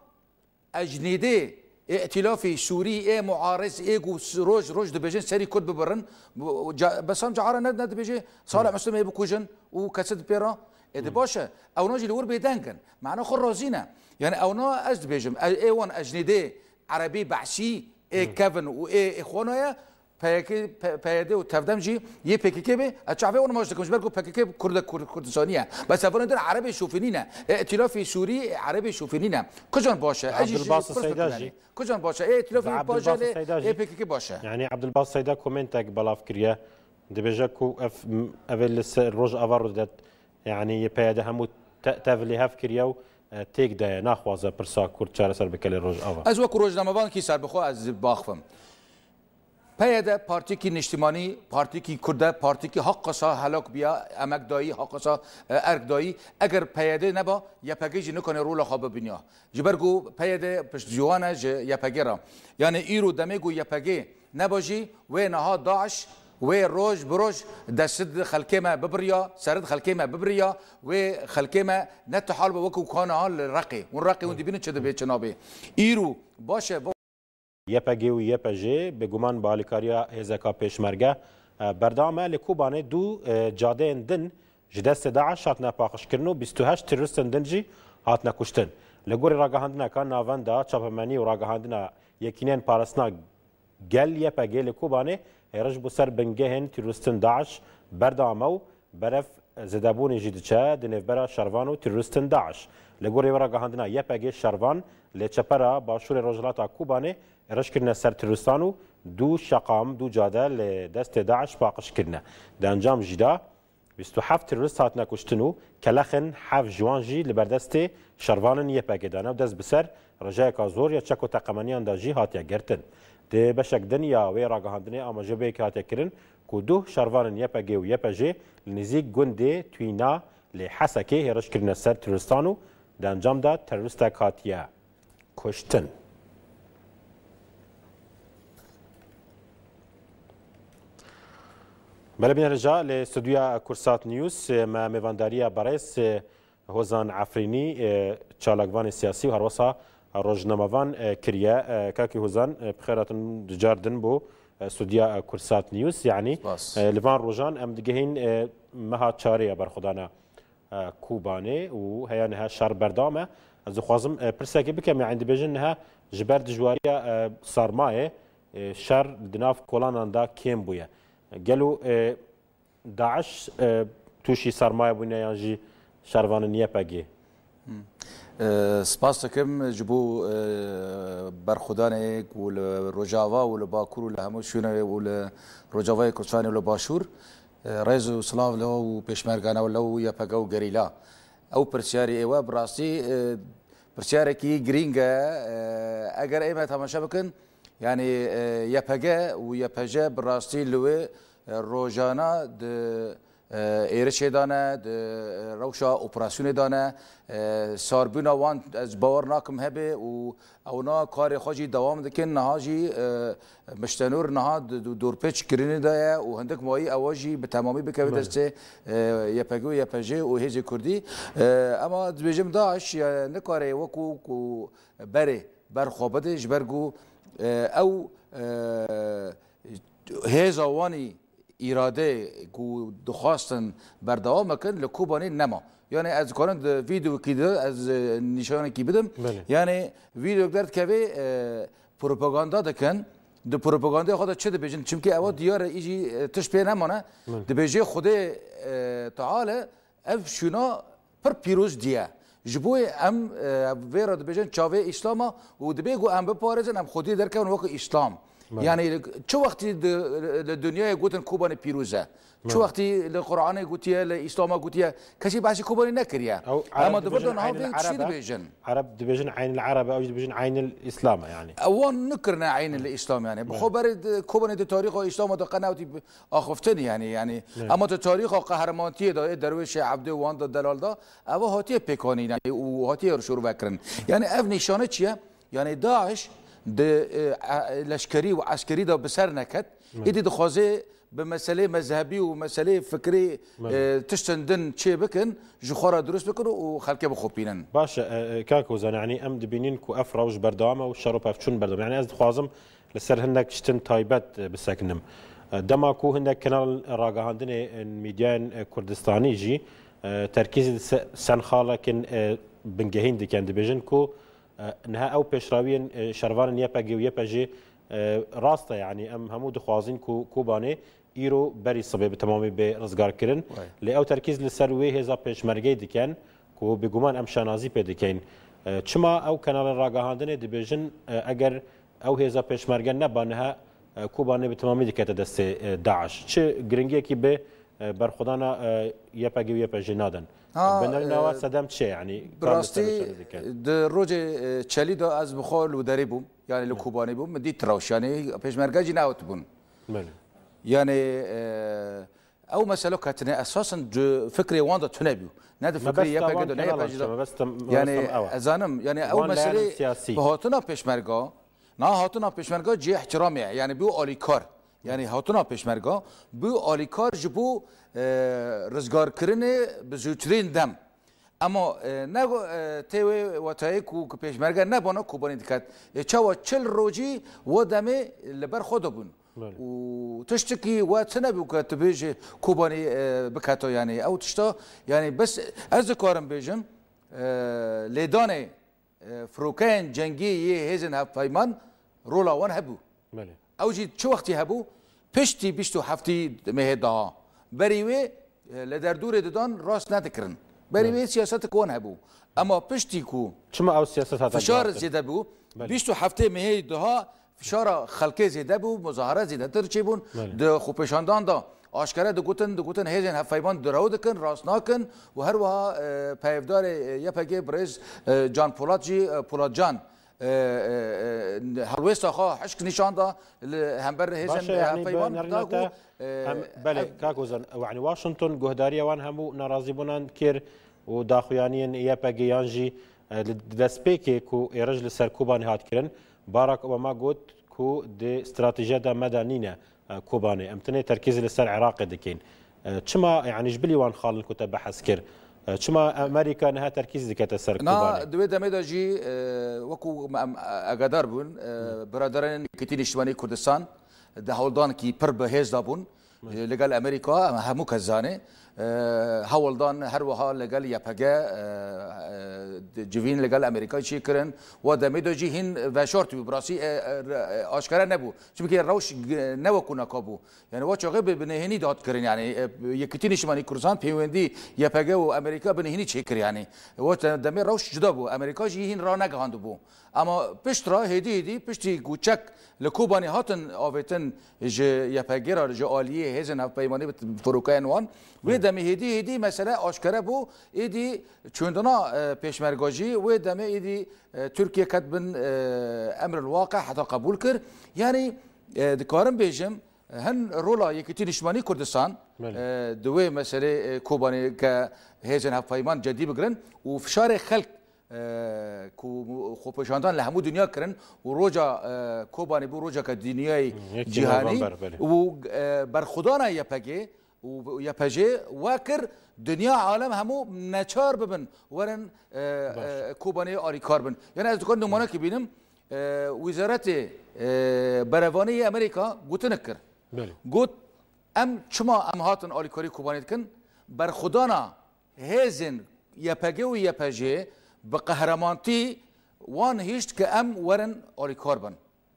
Ecnîdê, ê Îtîlafê Sûrî, ê muariz, ê ku s-, roj roj dibêjin serî Kurd bibirin, bu, ca-, Besam Caara ne, ne dibêje, Salih Muslim ê bikujin û kesî di pê re? Ê di baş e. Ewna jî li wir bêdeng in. Mana xwe razî ne. Yani ewna ez dibêjim, e-, ê wan ecnîdê, Erebî, Behsî, ê kevin û ê, ê xwena ye, P Y K, P-, P Y D û tevdem jî yê P K K be, ez çavê wan maç dikim, ji ber ku P K K Kurd e, Kurd-, Kurdistanî ye. Bes evanê din Erebê şofînî ne. E, Îtîlafê Sûrî, e, Erebê şofînî ne. Kucan baş e? Ez jî Abdulbasit ji Seyda pirtir jî. Kucan baş e? E, Îtîlafê Abdulbasit Seyda jî. E, P K K baş e. Yani Abdulbasit Seyda komentek belav kiriye. Dibêje ku ev, ev ê li ser Rojava rû didet. Yani yê P Y D hemû te-, tev lê hev kiriye û, e, têk daye. Naxwaze pirsa Kurd çareser bike li Rojava. Ez wekî rojnamevankî serbixwe ez baxivim. P Y D partîkî niştimanî, partîkî Kurd e, partîkî haqasa helak biya, emek dayî, haqasa, e, erk dayî. Eger P Y D neba, Y P G jî nikane rola xwe bibîniya. Ji ber ku P Y D piştcîwan e ji Y P G re. Yani îro demê ku Y P G neba jî wê niha DAIŞ Wê roj bi roj dest xelkê me bibiriya, serid xelkê me bibiriya, wê xelkê me ne tihal be wekû ka niha li Reqê. Hûn Reqê hûn dibînin çi dibê, çi nabê. Îro, baş e, bo- Y P G û Y P J bêguman bi alîkariya hêzeka pêşmerge, e, berdewam e. Li Kobanê du, e, cadeyên din ji destê DAIŞ hatine paqijkirin û bîst û heşt terorîstên din jî hatine kuştin. Li gorî ragihandineka Navenda Çapemenî û ragihandina Yekîneyên Parastina Gel Y P G li Kobanê hêriş bo ser bingehên terorîstên DAIŞ berdewam e û berev zêdebûnê jî diçe di nêvbera şervan û terorîstên DAIŞ. Li gorî ragihandina Y P G şervan li çepera başûrê rojhilata Kobanê hêriş kirine ser terorîstan û du şeqam, du cade li destê DAIŞ paqij kirine. Di encam jî de bîst û heft terorîst hatine kuştin û kelexên heft ji wan jî li ber destê şervanên Y P G de ne û dest bi ser rejeyeka zor ya çek û teqemeniyan de jî hatiye girtin. Di beşek din ya wê ragihandinê amaje bêyekê hatiye kirin ku duh şervanên Y P G û Y P J li nêzîk gundê Twîna lê Hesekê hêriş kirine ser terorîstan û di encam de terorîstek hatiye kuştin. Belê bînerêja li stûdyoya Kursat News, e, me mêvandariya berêz, e, Hozan Efrînî, e, çalakvanê siyasî û herwesa rojnamevan, e, kiriye. E, kakî Hozan, e, bi xêr hatin, di car din bo, e, stûdyoya, e, Kursat News. Yanî, Spas. E, li van rojan em digihîn, e, meha çarê ya berxwedana e, Kobanê û heya niha şer berdewam e. Ez dixwazim, e, pirsekê bikim, yanî dibêjin niha ji ber dijwariya, e, sermayê, e, şer di nav kolanan de kêm bûye. Gelo, e, DAIŞ, e, tûşî sermaye bûne yan jî şervanên Y P G? E, spas dikim ji bo, e, berxwedanê ku li Rojava û li Bakur û li hemû şûnê û li Rojavayê Kurdistanê û li Başûr. E, rêz û silav li we û pêşmergana we, li we û Y P G û gerîla. Ew pirsyarê êwe bi rastî, e, pirsyarekî girîng e. E, eger ê me temaşe bikin, yanî, e, Y P G û Y P J bi rastî li wê, e, rojana di, e, êrişê de ne, di, e, rewşa operasyonê de ne, e, sarbûna wan ez bawer nakim hebe û ewna karê xwe jî dewam dikin. Niha jî, e, Miştenûr niha di, di dorpêç kirinê de ye û hindik mayî ewa jî bi temamî bikeve Belê. destê, e, Y P G û Y P J û hêzê Kurdî. E, ema dibêjim DAIŞ, e, nikare wekû ku berê ber xwe bide, ji ber ku, e, ew, e, hêza wanî îrade ku dixwastin berdewam bikin li Kobanê nema. Yani ez dikarim di vîdeokî de ez, e, nîşanekî bidim. Belê. Yani vîdeok derdikeve, e, propaganda dikin. Di propagandaya xwe de çi dibêjin? Çimkî ewa diyar e, îjî, e, tişt pê nemane. Belê. Dibêje Xwedê, e, Teala ev şûna pir pîroz diye. Ji bo em, e, vê re dibêjin çavê Îslama û dibê ku em biparêzin, em Xwediyê derkevin wekî Îslam. Belê. Yani çi wextî di, li dinyayê gotin Kobanê pîroz e? Çi Belê. wextî li Qur'anê gotiye, li Îslama gotiye? Kesî behsî Kobanê nekiriye. Ew Ereb Ema dibêjin dibirdan ha Eynil vê tiştî Erebe. dibêjin. Ereb dibêjin Eynil Erebe, ew jî dibêjin Eynil Îslama yani. Ewan nikirine Eynil Îslam yani. Bi Belê. xwe berê di, Kobanê di tarîxa Îslama de qe newtî axiftin yani, yani. Evet. Ama tu tarîxa qehremantiyê de, ê derwêşê Evdê wan de delal de, eva hatiye pêkanîn yani û hatiye şûrvekirin. Yani ev nîşane çi ye? Yani DAIŞ di, e, e, leşkerî û eskerî de bi ser neket. Evet. Êdî dixwaze bi meselê mezhebî û meselê fikrî, Evet. e, tiştin din çê bikin, ji xwe re dirust bikin û xelkê bixopînin. Baş e, e, kak Ozan, yani em dibînin ku ev rewş berdewam e û şer û pevçûn berdewam. Yani ez dixwazim li ser hinek tiştin taybet, e, bisekinim. E, dema ku hinek kenal ragihandinê, e, medyayên, e, Kurdistanî jî, e, terkîzî li se-, senxalekin, e, bingehîn dikin, dibêjin ku, e, niha ew pêşrawiyên, e, şervanên Y P G û Y P J, e, rast e, yani em hemû dixwazin ku Kobanê îro berî sibê bi temamî bê rizgarkirin. Way. Lê ew terkîz li ser wê hêza pêşmergeyê dikin ku bêguman em şanazî pê dikeyn. E, çima ew kenalên ragihandinê dibêjin, e, eger ew hêza pêşmerge neba niha, e, Kobanê bi temamî dikete destê, e, DAIŞ? Çi giringiyekî bi, e, berxwedana, e, Y P G û Y P J nadin? Ha, Binêrîna e, we sedem çi ye? Yanî bi kar li ser rastî şerê dikin? Di rojê, e, çelî de ez bi xwe li derê bûm. Yani li Kobanê bûm. Min dît rewş. Yani pêşmerge jî neawtibûn. Belê. Yani, e, ew mesele ketine esasen di fikrê wan de tune bû. Ne di fikrê Mebesta Y P G wan de, ne kenal Y P G de. Mebesta, Yani mebesta ew e. ez zanim, yani ew Wan meselê layên siyasî. bi hatina pêşmerga, na hatina pêşmerga cihê ihtiramê ye. Yani bû alîkar. Yanî hatina pêşmerga bû alîkar ji bo, e, rizgarkirinê bi zûtirîn dem. Ema, e, ne, e, tê wê wetayê ku, ku pêşmerge nebana Kobanî diket. E, çawa çil rojî wa demê li ber xwe de bûn. Belê. Û tiştekî we tune bû ku tu bêjî Kobanî, e, biketo, yanî ew tişta, yanî bes ez dikarim bêjim, e, lêdanê e, firokeyên cengî yê hêzên hevpeyman rola wan hebû. Belê. Ew jî çi wextî hebû? Piştî bîst û heftê mehê daha. Berî wê, e, li derdorê didan rast nedikirin. Berî Belê. wê siyasetek wan hebû. Ema piştî ku Çima ew siyaset hate fişar guhertin? zêde bû, Belê. bîst û heftê mehê daha fişara xelkê zêde bû, muzahara zêdetir çêbûn. Belê. Di xwepêşandan de aşkere digotin, digotin hêzên hevpeyman direw dikin, rast nakin û her wiha, e, peyvdarê, e, Y P G birêz, e, Can Polat jî, e, Polat Can, e, e, e, helwêsta xwe hişk nîşan da li hember hêzên, Baş e, e, yanî bi hevpeyman nerîna da te ku, e, em, belê, ev kak Ozan, yanî Washington guhdariya wan hemû narazîbûnan kir û daxuyaniyên Y P G yan jî, e, li destpêkê ku êrij li ser Kobanê hat kirin, Barack Obama got ku di stratejiya de me de nîne, e, Kobanê. Em tenê terkîzê li ser Iraqê dikin. E, çima, yanî ji bilî wan xalin ku te behs kir? E, çima Amerîka niha terkîz dikete ser Na, Kobanê? di wê demê de jî, e, wekû em, em agadar bûn, e, Biraderên Yekîtî Niştimanî Kurdistan di hewldanekî pir bi hêz de bûn. E, li gel Amerîka, em hemû kes zanê. E, hewldan her wiha li gel Y P G, e, e, civîn li gel Amerîka çê kirin. Wa demê de jî hîn veşartî bû. Bi rastî, e, e, re-, e, aşkere nebû. Çimkî rewş g-, ne wekû naka bû. Yani wa çaxê bi, bi nêhênî de hat kirin. Yani, e, Yekîtî Niştimanî Kurdistan peywendî Y P G û Amerîka bi nêhênî çêkir yani. Wa te-, demê rewş cuda bû. Amerîka jî hîn ranegihandibû. Ama pişt re hêdî hêdî, piştî ku çek li Kobanê hatin avêtin ji Y P G re, ji aliyê hêzên hevpeymanî bi firokeyên wan, wê demê hêdî hêdî mesele aşkere bû, êdî çûndina, e, pêşmerga jî, wê demê êdî, e, Tirkiye ket bin, e, emr el waqe heta qebûl kir. Yani, e, dikarim bêjim, hin rola Yekîtî Niştimanî Kurdistan, Belê. e, di wê meselê, e, Kobanê ke hêzên hevpeyman cedî bigirin û fişarê xelk e, ku xwepêşandan li hemû dinya kirin û roja, e, Kobanê bû rojeke dinyayê Hı, yekî cîhanî november, belê. û, e, berxwedana Y P G û Y P G we kir dinya alem hemû neçar bibin werin, e, Baş. e, Kobanê alîkar bin. Yani ez dikarim nûmanekî bînim, e, Wîzaretê, e, Berevanî yê Amerîka gotinek kir. Belê. Got, em çima em hatin alîkarî Kobanê dikin? Berxwedana hêzên Y P G û Y P G bi qehremanî wan hişt ke em werin alîkar bin.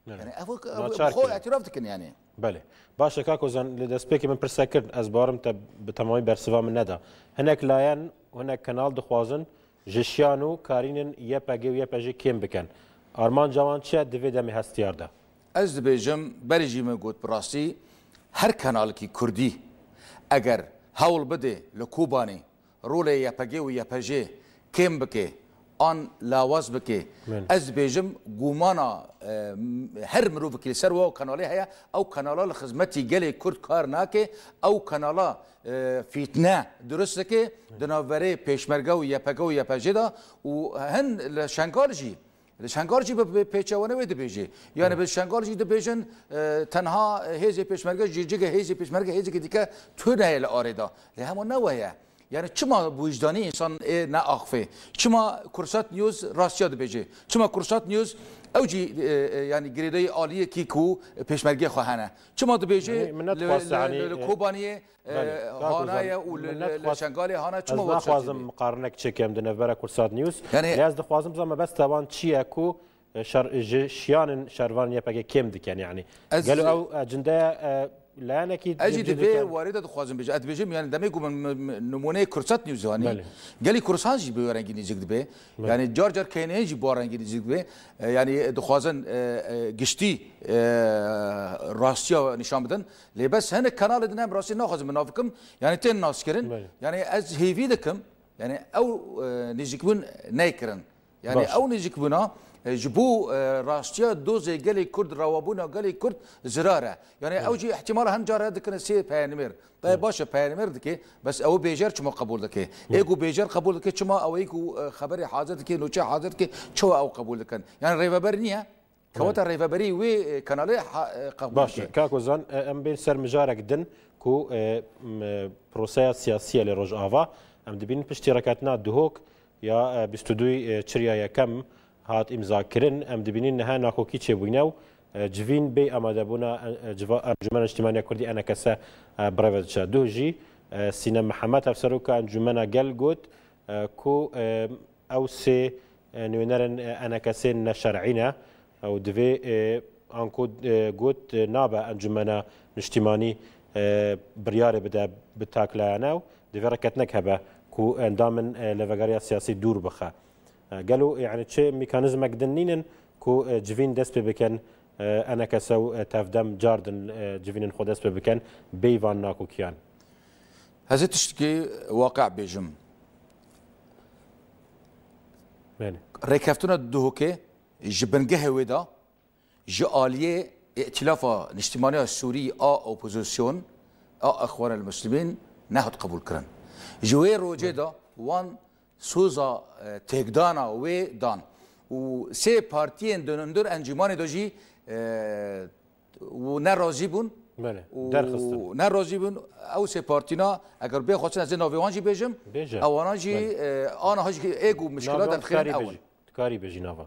Evet. Yani ev, ev Naçar xwe kirin. îtiraf dikin yani. Belê. Baş e, kak Ozan, li destpêkê min pirse kir, ez barim te bi temamî bersiva min neda. Hinek layen û hinek kanal dixwazin ji şiyan û karînên Y P G û Y P G kêm bikin. Armanca wan çi ye di vê demê hestiyar de? Ez dibêjim, berê jî min got, bi rastî her kanalekî kurdî eger hewl bide li Kobanê rolê Y P G û Y P G kêm bike an lawaz bike, Min. ez dibêjim gumana, e, her mirovekî li ser wa kanalê heye, ew kanala li xizmetî gelê Kurd kar nake, ew kanala, e, fîtne dirust dike di navberê pêşmerge û Y P G û Y P G de û hin li Şengal jî Li Şengal jî bi, bi pêçewane wê dibêjê. Yani bi Şengal jî dibêjin, e, tenha hêzê pêşmerge jî cigê hêzê pêşmerge hêzekî dike tune ye li arê de. Lê hema ne we ye. Yani çima bi wijdanî însan ê neaxifê? Çima Kursat News rastiya dibêje? Çima Kursat News ew jî, e, e, yani girêdayî aliyekî ku pêşmergê xwe hene? Çima dibêje Yani min li, nedixwest li, yani, li, li e, Kobaniyê e, Belê. Kak hana Ozan, ye û li, min li, li nedixwest, Şengalê hana çima ez we naxwazim dişeçî? Miqarinek çêkim di navbera Kursat News. Yani Lê ez dixwazim bizanme bes te wan çi ye ku, e, şer, ji şiyanên şervanên Y P G kêm dikin yani. Ez Gelo ew, e, cindeya, e, layanekî Ez jî cibcî di vê dikin. warê de dixwazim bêjim. Ez dibêjim yani demê ku min, min, min nimûneyê Kursat News anî. Belê. Gelî Kursan jî bi wê rengî nêzik dibe. Belê. Yani car car keyneyên jî bi wê rengî nêzik dibe. E, yani dixwazin, e, e, giştî, e, rastiya nîşan bidin. Lê bes hinek kanalê din em rastî naxwazim bi nav bikim. Yani tên nas kirin. Belê. Yani ez hêvî dikim. Yani ew, e, nêzîkbûn neykirin. Yani Baş. ew nêzîkbûna, e, ji bo, e, rastiya dozê gelê Kurd, rewabûna gelê Kurd zirar e. Yani ew jî ihtimala hin cara dikin sê peyanimêr. Tayê baş e peyanimêr dike, bes ew bêjer çima qebûl dike? Ê ku bêjer qebûl dike, çima ew ê ku, e, xeberê hazir dike, nûçe hazir dike, çawa ew qebûl dikin? Yani rêveber niye? Kewata rêveberî wê, e, kanalê ha-, e, qebûl Baş e, dike. Kak Ozan, e, em bên ser mijarek din ku, e, m, e, proseya siyasî ye li Rojava. Em dibînin piştî reketina Duhok ya, e, bîst û duyê, e, çirya yekem hat îmzakirin. Em dibînin niha nakokî çêbûyne û, e, civîn bê amadebûna, e, e, civa-, Encûmena Niştimaniya Kurdî, ENKS, e, birêve diçe. Duh jî, e, Sînem Mihemed, hevseroka Encûmena Gel got, e, ku, e, ew sê, e, nûnerên, e, ENKSê neşer'î ne û divê, e, anku, e, got, e, nabe Encûmena Niştîmanî, e, biryarê bide bi tak layane û divê rêkeftinek hebe ku endamên, e, lêvegeriya siyasî dûr bixe. E, gelo, yani çi mekanîzmek din nînin ku, e, civîn dest pê bikin, e, ENKS û, e, TEV-DEM cardin, e, civînên xwe dest pê bikin, bêyî van nakokiyan? Ez ê tiştekî waqe bêjim. Belê. Rêkeftina Duhokê ji bingehê wê de ji aliyê Îtîlafa Niştimaniya Sûrî a opozîsyon a Exwanel Muslimîn nehat qebûl kirin. Ji wê rojê de wan soza, e, têkdana wê dan û sê partiyên di hundir encûmanê de jî, e, û ne razî bûn. Belê, û derxistin. Ne razî bûn. Ew sê partîna, eger bê xwestin ez ê navê wan jî bêjim, Bêje. Ewana jî, Belê. e, aniha jî ê ku mişkila Navê wan derxînin dikarî ew bêjî. in. Dikarî bêjî nava.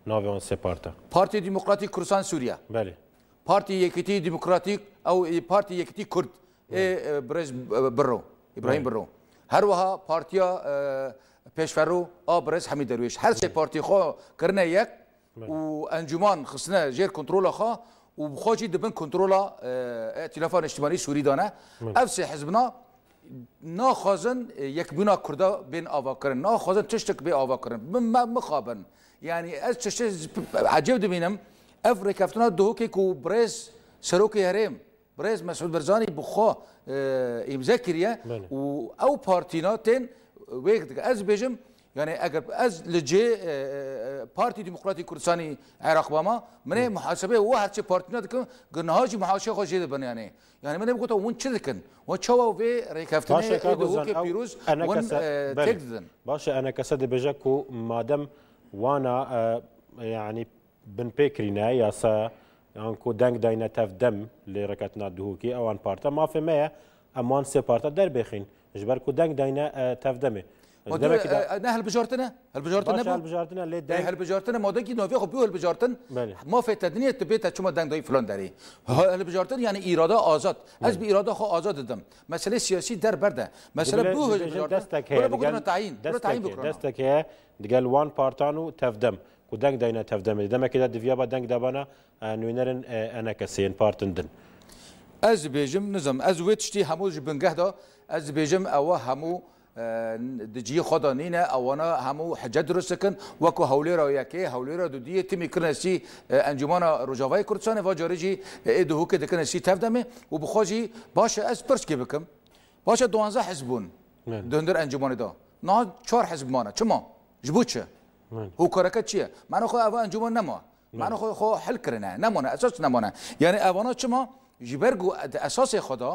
Navê wan sê parta. Partî Demokratîk Kurdistan Sûriye. Belê. Partî Yekîtî Demokratîk, ew, e, Partî Yekîtî Kurd. Ê, Belê. e, birêz, e, Birro. Îbrahîm Belê. Birro. Her wiha partiya, e, Pêşverû a birêz Hemî Derwêş. Her sê Belê. partî xwe kirine yek. Belê. Û encûman xistine jêr kontrola xwe û bi xwe jî dibin kontrola, e, Îtîlafa Niştimanî Sûrî de ne. Belê. Ev sê hizbina naxwazin, e, yekbûna Kurda bên avakirin. Naxwazin tiştek bê avakirin. Min me mixabin. Yani ez tiştê z-, ecêb dibînim. Ev rêkeftina Duhokê ku birêz Serokê Herêm, Birêz Mesûd Barzanî bi xwe, e, îmze kiriye Belê. û ew partîna tên wê dike. Ez bêjim, yani eger ez li cê, e, e, Partî Demokratîk Kurdistanî Iraq bama, min ê Hı. muhasebeyê we her çi partîna dikim, ku niha jî muhasebeyê xwe jê dibin yani. Yani min ê bigota hûn çi dikin? We çawa vê rêkeftinê Baş e, ê Kak Ozan, Duhokê ew pîroz hûn, enekese, e, belê. têk didin? Baş e, enekese dibêje ku madem wana, e, yani binpê kirîne yasa, yan ku deng dayne TEV-DEM lê rêkeftina Duhokê, ewan parta mafê me ye, em wan sê parta derbêxîn, ji ber ku deng dayne, e, TEV-DEMê. Ma Demekî tu, de e, e, ne hilbijartine? Hilbijartin Baş e, nebû? hilbijartine, lê E, deng hilbijartine, madekî navê xwe bû hilbijartin, Belê. mafê te dinê tu bê te çima deng dayî filan derê. Ha, hilbijartin yani îrada azad. Ez Belê. bi îrada xwe azad didim. Mesele siyasî der berde. Mesele Dibile, bû dibêjin hilbijartin. destek heye, Bira digel bigotine tayîn. Bira destek tayîn heye, bikirine. destek heye, digel wan partan û TEV-DEM. Ku deng dayne TEV-DEMê. Demekî de diviya ba deng dabana, e, nûnerên, e, ENKSê yên partin din. Ez dibêjim, nizam, ez wê tiştî hemû ji bingeh de, ez dibêjim ewa hemû, e, di cihê xwe de nîne, ewana hemû hece dirust dikin, wekû Hewlêra yekê, Hewlêra dudiyê timî kirine sî, e, Encûmana Rojavayê Kurdistanê, va carê jî, e, ê Duhokê dikine sî TEV-DEMê û bi xwe jî baş e ez pirskê bikim. Baş e duwanzeh hizb bûn Evet. di hundir encûmanê de. Niha çar hizb mane. Çima? Ji bo çi? Evet. Hokareke çi ye? Mane xwe eva encûman nema. Mane Evet. xwe, xwe hil kirine. Nemane, esas nemane. Yani evana çima? Ji ber ku di esasê xwe de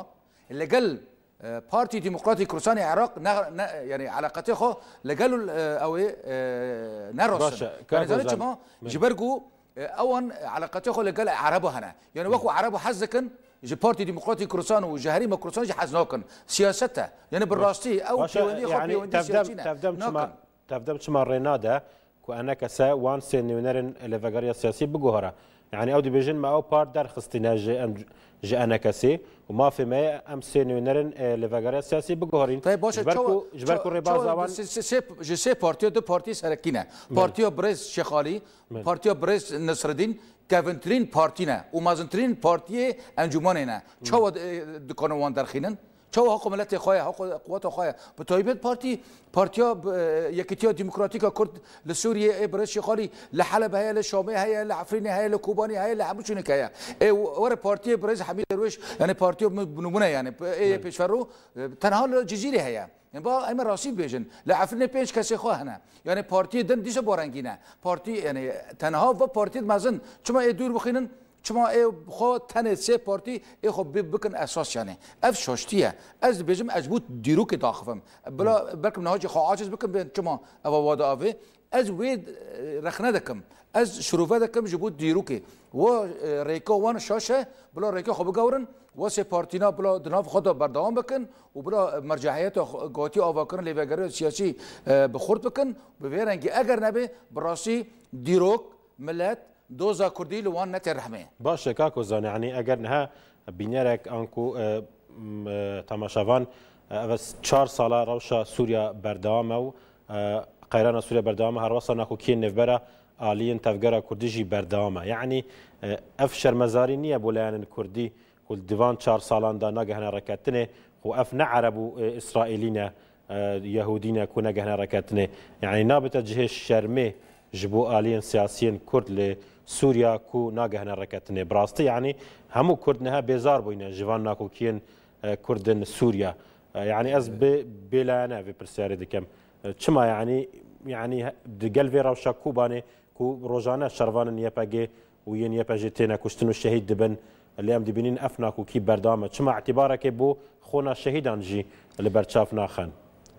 li gel, e, Partî Demokratîk Kurdistanê Iraq ne, ne, yani eleqetê xwe li gel, e, ew ê, e, ne rast Baş e, in. Yani Kak zanî Ozan. çima? Evet. Ji ber ku, e, ewan eleqetê xwe li gel Ereba hene. Yani wekû Ereba hez dikin ji Partî Demokratîk Kurdistan û ji Herêma Kurdistan jî hez nakin. Siyaset e. Yani bi Evet. rastî ew Baş e, pêwendî xwe yani pêwendî TEV-DEM, siyasî ne. TEV-DEM çima Nakin. TEV-DEM çima rê nade ku ENKS wan sê nûnerên lêvegeriya siyasî biguhera? Yani ew dibêjin me ew part derxistîne ji em, ji ENKSê û mafê me ye em sê nûnerên, e, lêvegeriya siyasî biguherîn. Tayyê baş e, Ji ber çawa, ku, ji ber ku ça-, rêbaza çawa wan sê, sê, sê, ji sê partiya du partî serekî ne. Evet. Partiya Birêz Şêxalî, Evet. Partiya Birêz Nesredîn kevintirîn partî ne û mezintirîn partiyê encûmanê ne. Çawa, e, dikanin wan derxînin? Çawa haqo miletê xwe ye, haqo quweta xwe ye? Bi taybet partî, Partiya, e, Yekîtiya Demokratîk a Kurd li Sûriyê, ê Birêz Şêxalî, li Heleb heye, li Şamê heye, li Efrînê heye, li Kobanê heye, li hemû şûnekê heye. Ê were partiyê Birêz Hemî Derwêş, yani partiya bi nimûne yani, ê yê Evet. pêşverû, e, tenha li Cizîrê heye. Yani ba em ê rastî bibêjin. Li Efrînê pênc kesê xwe hene. Yani partiyê din dîsa ba rengîn e. Partî, yani tenha va partiyê mezin. Çima ê dûr bixînin? Çima ê xwe tenê sê partî ê xwe bi-, bikin esas yani? Ev şaştî ye. Ez dibêjim ez ji bo dîrokê daxivim. Bila belkim niha jî xwe aciz bikim, bê çima eva wa da avê? Ez wê, e, rexne dikim. Ez şirove dikim ji bo dîrokê. Wa, e, rêka wan şaş e, bila rêka xwe bigewrin, wa sê partîna bila di nav xwe de berdewam bikin û bila mercehiyeta xwe, gatî avakirin lêvegeriyê siyasî, e, bi xurt bikin. Bi vê rengî eger nebe, bi rastî dîrok, milet, doza Kurdî li wan netêrihmê. Baş e, kak Ozan, yanî eger niha bînerek anku, e, m, e, temaşevan, e, ev çar sala rewşa Sûriya berdewam e û, e, qeyrana Sûriya berdewam e, her wesa nakokiyên nêvbera aliyên tevgera Kurdî jî berdewam e. Yanî, e, ev şermezarî niye bo layanên Kurdî ku li divan çar salan de nagehine reketinê, ku ev ne Ereb û, e, Îsraîlî ne, e, Yehûdî ne ku negehine reketinê. Yanî nabite cihê şermê ji bo aliyên siyasiyên Kurd li Sûriya ku nagehine reketinê. Bi rastî, yanî hemû Kurd niha bêzar bûyne ji van nakokiyên, e, Kurd in Sûriya. E, yanî ez bi bêlayane vê pirsyarê dikim. E, çima, yanî, yanî he-, di gel vê rewşa Kobanê ku rojane şervanên Y P G û yên Y P G têne kuştin û şehîd dibin, lê em dibînin ev nakokî berdewam e. Çima îtibarekê bo xona şehîdan jî li ber çav naxin?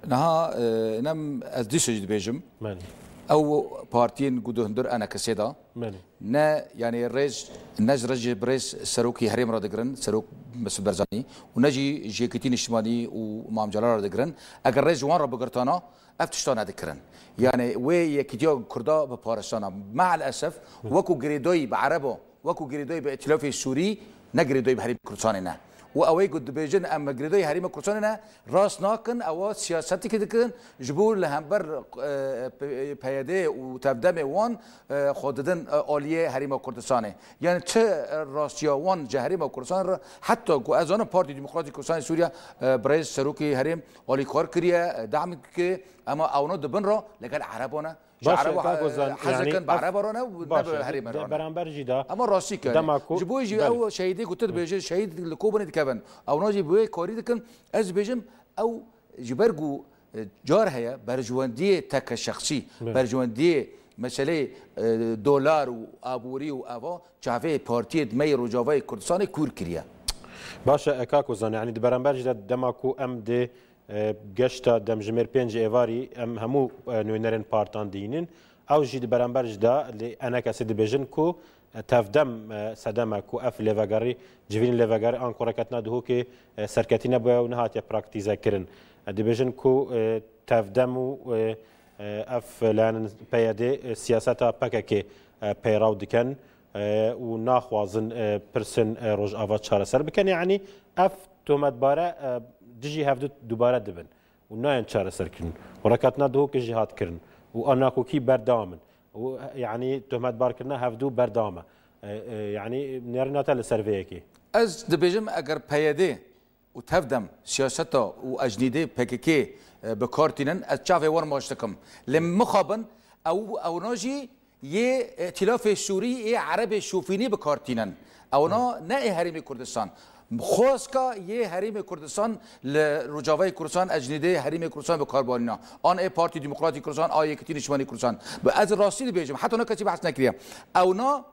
Niha, e, nem ez dîsa jî dibêjim. Belê. Ew partiyên ku di hundir enekesê de Belê. ne, yanî rêz, ne ji rêz ji birêz serokî herêm re digirin, serok Mesûd Barzanî, û ne jî ji Yekîtî Niştimanî û Mam Celal re digirin. Eger rêz ji wan re bigirtana, ev tişta nedikirin. Yani wê yekîtiya Kurda bi paristana. Me'el esef, wekû girêdayî bi Ereba, wekû girêdayî bi Îtilafê Sûrî, ne girêdayî bi Herêmê Kurdistanê ne. Û ew ê ku dibêjin em girêdayî Herêmê Kurdistanê ne, rast nakin, ewa siyasetekê dikin, ji bo li hember, e, P-, PYD û tevdemê wan, e, xwe didin, e, aliyê Herêma Kurdistanê. Yani çi, e, rastiya wan ji Herêma Kurdistanê re, heta ku ez zanim Partî Demokratîk Kurdistanê Sûriye, e, birêz serokê herêm alîkar kiriye, e, dam kiriye, Ema ewna di bin re legel Ereba ne. Ji Baş e, Ereba, kak Ozan, hez yani dikin, bi ev, Ereba re ne, ne baş bi e, herême de re ne. Beramber jî de Ema rastî ke. Dema ku, Ji bo jî belê. Ew şehîdê ku tu dibêjî, şehîd li Kobanê dikevin. Ewna jî bi wê karî dikin. Ez dibêjim, ew ji ber ku, e, car heye, berjwendiyê teke şexsî, Belê. berjwendiyê meseleyê, e, dolar û aborî û eva, çavê partiyê di me yê Rojavayê Kurdistanê kûr kiriye. Baş e, kak Ozan, yani di beramber jî de dema ku em dê E, geşta demjimêr pênc êvarî em hemû, e, nûnerên partiyan dihînin. Ew jî di beramber jî de li enekesê dibêjin ku, e, tevdem, e, sedem e ku ev lêvegerî, civînên lêvegerî an ku reketina Duhokê, e, serketî nebûye û nehatiye praktîzekirin. E, dibêjin ku, e, tevdem û, e, e, ev layanên PYD, e, siyaseta PKK, e, peyraw dikin. e, û naxwazin, e, pirsên, e, Rojava çareser bikin. Yanî ev tometbare, e, dijî hevdu dubare dibin û nayên çareserkirin. Û reketina Duhokê jî hat kirin û a nakokî berdewam in. Û, e, yanî tometbarkirina hevdu berdewam e. E, e, yanî nerîna te li ser vê yekê. Ez dibêjim, eger PYD û tevdem siyaseta û ecnîdê PKK, e, bi kar tînin, ez çavê wan maç dikim. Lê mixabin ew, ewna jî yê Îtilafê Sûrî, yê Erebê şofînî bi kar tînin. Ewna ne ê Herêmê Kurdistan. Xwezka yê Herêmê Kurdistan li Rojavayê Kurdistan, ecnîdê Herêmê Kurdistan bi kar banîna. An ê Partî Demokratîk Kurdistan, a Yekîtî Niştimanî Kurdistan. Bi ez rastî dibêjim, heta ne kesî behs nekiriye. Ewna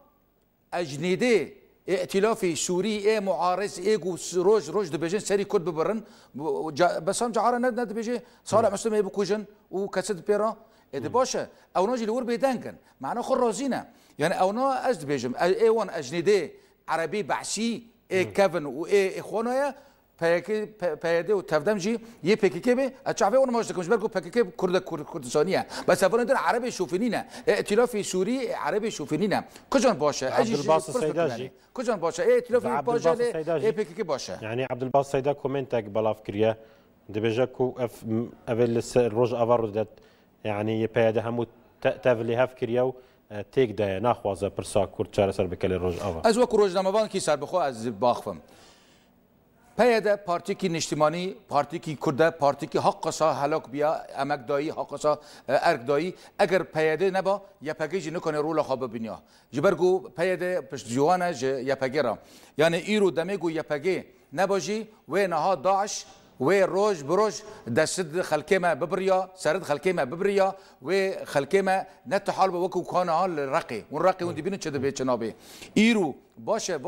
Ecnîdê, ê Îtilafê Sûrî, ê muariz, ê ku s-, roj roj dibêjin serî Kurd bibirin, bu, ca-, Besam cara ne, ne dibêje, Salih Muslim ê bikujin û kesî di pê re. Ê di baş e, ewna jî li wir bêdeng in. Mana xwe razî ne. Yani ewna ez dibêjim, e-, ê wan ecnîdê, Erebî, Behsî, ê kevin û ê, ê xwena ye, P Y K, P-, PYD û tevdem jî yê PKK be, ez çavê wan maç dikim, ji ber ku PKK Kurd e, Kurd, Kurdistanî ye. Bes ev din Erebê şofînî ne. E, Îtilafê Sûrî, e, Erebê şofînî ne. Kucan baş e? Ez jî Abdulbasit pirs Seyda bikim jî. Yanî. Kucan baş e? E, Îtilafê Abdulbasit Seyda jî. E, PKK baş e. Yanî Abdulbasit Seyda komentek belav kiriye. Dibêje ku ev, ev ê li ser Rojava Rûdet, yanî yê PYD hemû te-, tev lê hev kiriye û, e, têk daye, naxwaze pirsa Kurd çareser bike li Rojava. Ez wekî rojnamevankî serbixwe ez baxivim. PYD partîkî niştimanî, partîkî Kurd e, partîkî haqasa helak biya, emek dayî, haqasa, e, erk dayî. Eger PYD neba, YPG jî nikane rola xwe bibîniya. Ji ber ku PYD piştcîwan e ji YPG re. Yani îro demê ku YPG neba jî wê niha DAIŞ wê roj bi roj dest xelkê me bibiriya, serid xelkê me bibiriya, wê xelkê me ne tihal be wekî ku niha li Reqê. Hûn Reqê hûn dibînin çi dibe çi nabê. Îro baş e.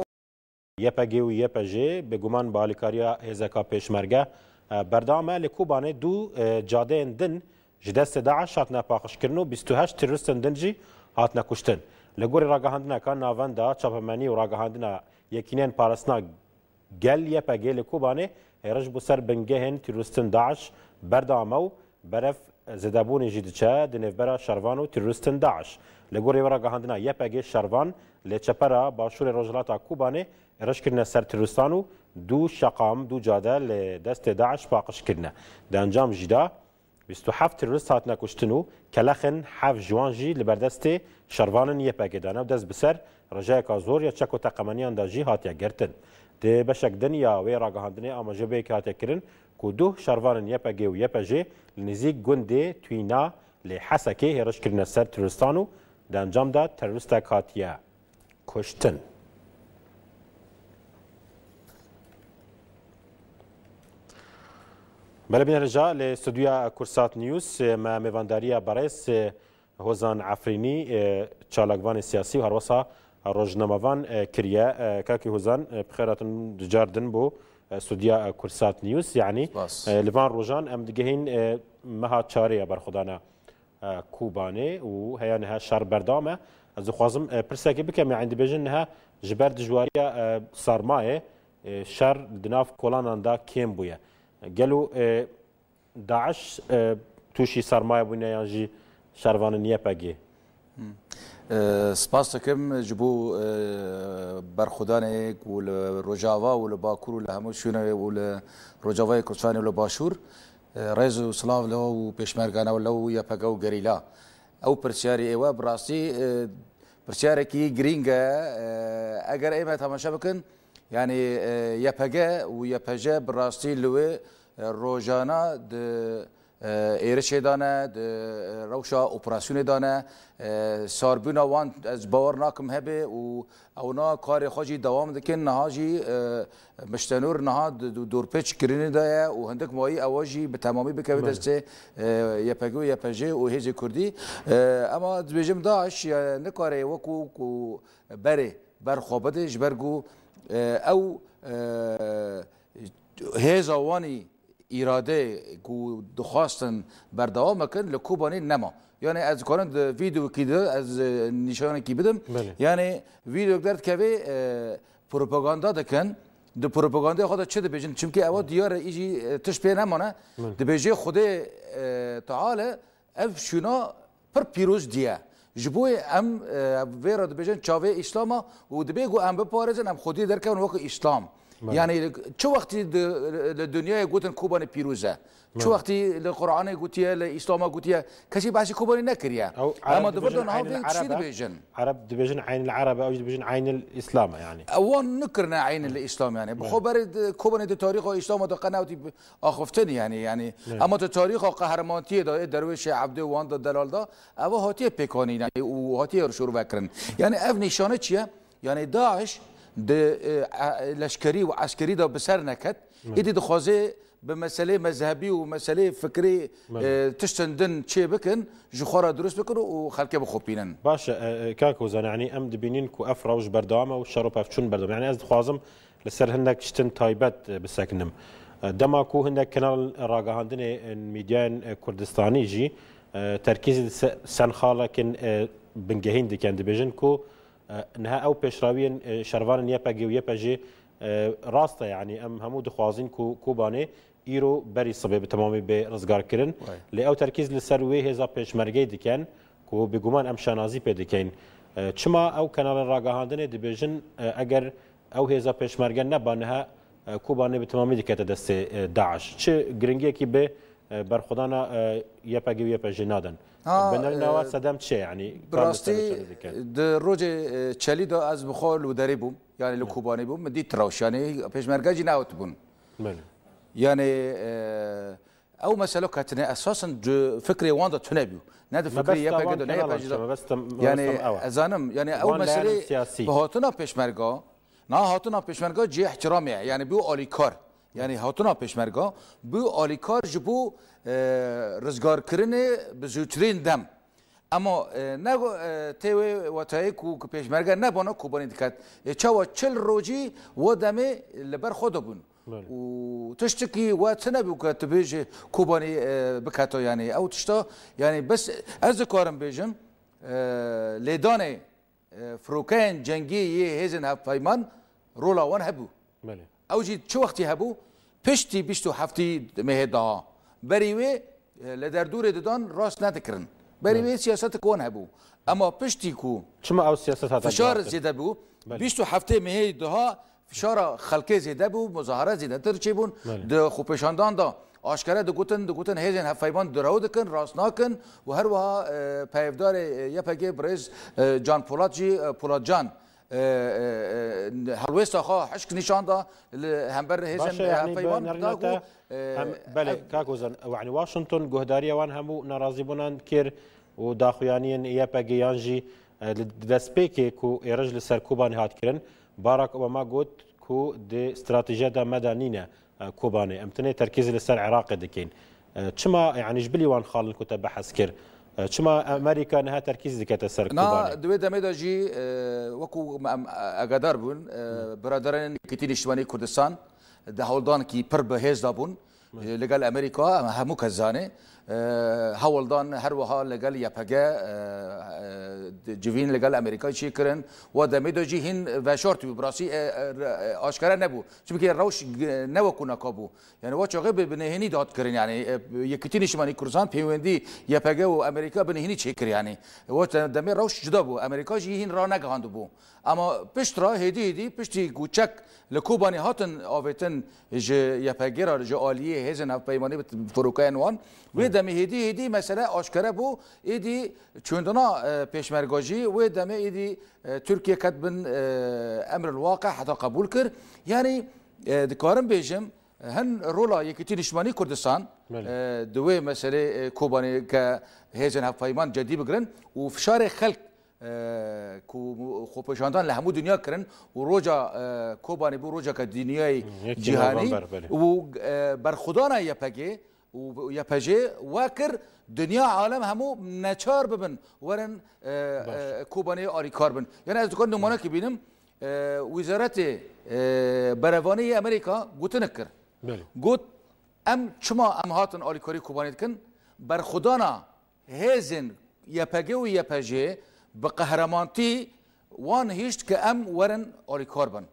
YPG û YPJ bêguman bi alîkariya hêzeka Pêşmerge, e, berdewam e. Li Kobanê du, e, cadeyên din ji destê DAIŞ hatine paqijkirin û bîst û heşt terorîstên din jî hatine kuştin. Li gorî ragihandineka Navenda Çapemenî û ragihandina Yekîneyên Parastina Gel Y P G li Kobanê hêriş bo ser bingehên terorîstên DAIŞ berdewam e û berev zêdebûnê jî diçe di nêvbera şervan û terorîstên DAIŞ. Li gorî ragihandina Y P G şervan li çepera başûrê rojhilata Kobanê hêriş kirine ser terorîstan û du şeqam, du cade li destê DAIŞ paqij kirine. Di encam jî de bîst û heft terorîst hatine kuştin û kelexên heft ji wan jî li berdestê şervanên Y P G de ne û dest bi ser rejeyeka zor ya çek û teqemeniyan de jî hatiye girtin. Di beşek din ya wê ragihandinê amaje bê yekê hatiye kirin ku duh şervanên Y P G û Y P J li nêzîk gundê Twîna lê Hesekê hêriş kirine ser terorîstan û di encam de terorîstek hatiye kuştin. Belê bînerê, li studyoya Kursat News me mêvandariya berêz Hozan Efrînî, çalakvanê siyasî û herwesa rojnamevan kiriye. Kakî Hozan, bi xêr hatin, di car din bo studyoya Kursat News. Yanî, li van rojan em digihîn meha çarê ya berxwedana e, Kobanê û heya niha şer berdewam e. Ez dixwazim, e, pirsekê bikim, yanî dibêjin niha ji ber dijwariya, e, sermayê, e, şer di nav kolanan de kêm bûye. Gelo, e, DAIŞ, e, tûşî sermayê bûne yan jî şervanên Y P G? E, spas dikim ji bo, e, berxwedanê ku li Rojava û li Bakur û li hemû şûnê û li Rojavayê Kurdistanê û li Başûr. E, rêz û silav li we û pêşmergana we, li we û Y P G û gerîla. Ew pirsiyarî ê we bi rastî, e, pirsiyarek girîng e. E, eger ê me temaşe bikin, yanî, e, Y P G û Y P J bi rastî li wê, e, rojana di, e, êrişê de ne, di, e, rewşa operasyonê de ne. E, sarbûna wan ez bawer nakim hebe û ewna karê xwe jî dewam dikin. Niha jî, e, Miştenûr niha di, di dorpêç kirinê de ye û hindik mayî ewa jî bi temamî bikeve Belê. destê, e, Y P G û Y P J û hêzê Kurdî. E, ema dibêjim DAIŞ, e, nikare wekû ku berê ber xwe bide, ji ber ku, e, ew, e, hêza wanî îrade ku dixwastin berdewam bikin, li Kobanê nema. Yani ez dikarim di vîdeokî de ez, e, nîşanekî bidim. Belê. Yani vîdeok derdikeve, e, propaganda dikin. Di propagandaya xwe de çi dibêjin? Çimkî ewa diyar e, î jî, e, tişt pê nemane. Belê. Dibêje Xwedê, e, Teala ev şûna pir pîroz diye. Ji bo em, e, vê re dibêjin çavê Îslama û dibê ku em biparêzin, em Xwedê derkevin wekî Îslam. Belê. Yani çi wextî di, li dinyayê gotin Kobanê pîroz e? Çi Belê. wextî li Qur'anê gotiye, li Îslama gotiye? Kesî behsî Kobanê nekiriye. Ew Ereb Ema di vir de dibêjin niha Eynil vê tiştî Erebe, dibêjin. Ereb dibêjin Eynil Erebe, ew jî dibêjin Eynil Îslam e yani. Ew wan nikirine Eynil Îslam yani. Bi Belê. xwe berê di, Kobanê di tarîxa Îslama de qe newtî axiftin yani, yani. Belê. Ema di tarîxa qehremantiyê de, ê derwêşê Ebdê wan de delal de, ev hatiye pêkanîn yani û hatiye şûrvekirin. Yani ev nîşane çi ye? Yani DAIŞ di, e, e, leşkerî û eskerî de bi ser neket. Belê. Êdî dixwaze bi meselê mezhebî û meselê fikrî, Belê. e, tiştin din çê bikin, ji xwe re dirust bikin û xelkê bixopînin. Baş e, e, kak Ozan, yani em dibînin ku ev rewş berdewam e û şer û pevçûn berdewam e. Yani ez dixwazim li ser hinek tiştin taybet, e, bisekinim. E, dema ku hinek kenal ragihandinê, e, medyayên, e, Kurdistanî jî, e, terkîzî di se-, senxalekên, e, bingehîn dikin, dibêjin ku, e, niha ew pêşrawiyên, e, şervanên Y P G û Y P J, e, rast e, yani em hemû dixwazin ku Kobanê îro berî sibê bi temamî bê rizgarkirin. Way. Lê ew terkîz li ser wê hêza pêşmergeyê dikin ku bêguman em şanazî pê dikin. E, çima ew kenalên ragihandinê dibêjin, e, eger ew hêza pêşmerge neba niha, e, Kobanê bi temamî dikete destê, e, DAIŞ? Çi giringiyekî bi, e, berxwedana, e, Y P G û Y P J nadin? Ha, Bi nerîna e, we sedem çi ye? Yani bi kar li ser rastî çi dikin? Di rojê, e, çelî de ez bi xwe li derê bûm. Yani li Hı. Kobanê bûm. Min dît rewş. Yani pêşmerge jî newt bûn. Belê. Yani, e, ew mesele ketine esasen di fikrê wan de tune bû. Ne di fikrê Mebesta Y P G wan de, ne kenalan Y P G de. çi? Mebestem, Yani mebestem ew e. ez zanim, yani ew Wan meselê layerên siyasî. bi hatina pêşmerga, na hatina pêşmerga cihê ihtiramê ye. Yani bû alîkar. Yani hatina pêşmerga bû alîkar ji bo, e, rizgarkirinê bi zûtirîn dem. Ema, e, ne, e, tê wê wetayê ku, ku pêşmerge nebana Kobanê diket. E, çawa çil rojî wo demê li ber xwe de bûn. Belê. Û tiştekî we tune bû ke tu bêjî Kobanî, e, biketo, yanî ew tişta, yanî bes ez dikarim bêjim, e, lêdanê, e, firokeyên cengî yê hêzên hevpeyman rola wan hebû. Belê. Ew jî çi wextî hebû? Piştî bîst û heftî mehê daha. Berî wê, e, li derdorê didan rast nedikirin. Berî Belê. Wê siyasetik wan hebû. Ema piştî ku Çima ew siyaset hate fişar guhertin? Zêde bû, Belê. Bîst û heftê mehê daha fişara xelkê zêde bû, muzahara zêdetir çêbûn. Belê. Di xwepêşandan de aşkere digotin, digotin hêzên hevpeyman direw dikin, rast nakin û her wiha, e, peyvdarê, e, Y P G birêz, e, Can Polat jî, e, Polat Can, e, e, e, helwêsta xwe hişk nîşan da li hember hêzên Baş e, yanî bi hevpeyman nerîna da te ku, e, em, belê, ev kak Ozan, yanî Washington guhdarîya wan hemû nerazîbûnan kir û daxuyaniyên Y P G yan jî, e, li destpêkê ku êrij li ser Kobanê hat kirin, Barack Obama got ku di stratejiya de me de nîne, e, Kobanê. Em tenê terkîz li ser Iraqê dikin. E, çima, yanî ji bilî wan xalin ku te behs kir? E, çima Amerîka niha terkîz dikete ser Na, Kobanê? Di wê demê de jî, e, wekû em, em agadar bûn, e, Biraderên Yekîtî Niştimanî Kurdistan di hewldanekî pir bi hêz de bûn. E, li gel Amerîka, em hemû kes zanê. E, hewldan her wiha li gel Y P G, e, e, civîn li gel Amerîka çêkirin. Wa demê de jî hîn veşartî bû, bi rastî, e, e, re-, e, aşkere nebû. Çimkî rewş g-, ne wekû naka bû. Yani wa çaxê bi, bi nêhînî de hat kirin, yani, e, Yekîtî Niştimanî Kurdistan pêwendî Y P G û Amerîka bi nêhînî çêkir, yani. Wa te-, demê rewş cuda bû. Amerîka jî hîn ranegihandibû. Ama pişt re hêdî hêdî, piştî ku çek li Kobanê hatin avêtin ji Y P G re, ji aliyê hêzên hevpeymanî bi firokeyên wan, wê demê hêdî hêdî mesele aşkere bû, êdî çûndina, e, pêşmerga jî, wê demê êdî, e, Tirkiye ket bin, e, emr el waqe heta qebûl kir. Yani, e, dikarim bêjim, hin rola Yekîtî Niştimanî Kurdistan, Belê. E, di wê meselê, e, Kobanê ke hêzên hevpeyman cedî bigirin û fişarê xelk e, ku xwepêşandan li hemû dinya kirin û roja, e, Kobanê bû rojeke dinyayê Hı, yekî cîhanî November, belê. Û, e, berxwedana Y P G û Y P G we kir dinya alem hemû neçar bibin werin, e, Baş. E, Kobanê alîkar bin. Yani ez dikarim nûmanekî bînim, e, Wîzaretê, e, Berevanî yê Amerîka gotinek kir. Belê. Got, em çima em hatin alîkarî Kobanê dikin? Berxwedana hêzên Y P G û Y P J bi qehremantî wan hişt ke em werin alîkar bin.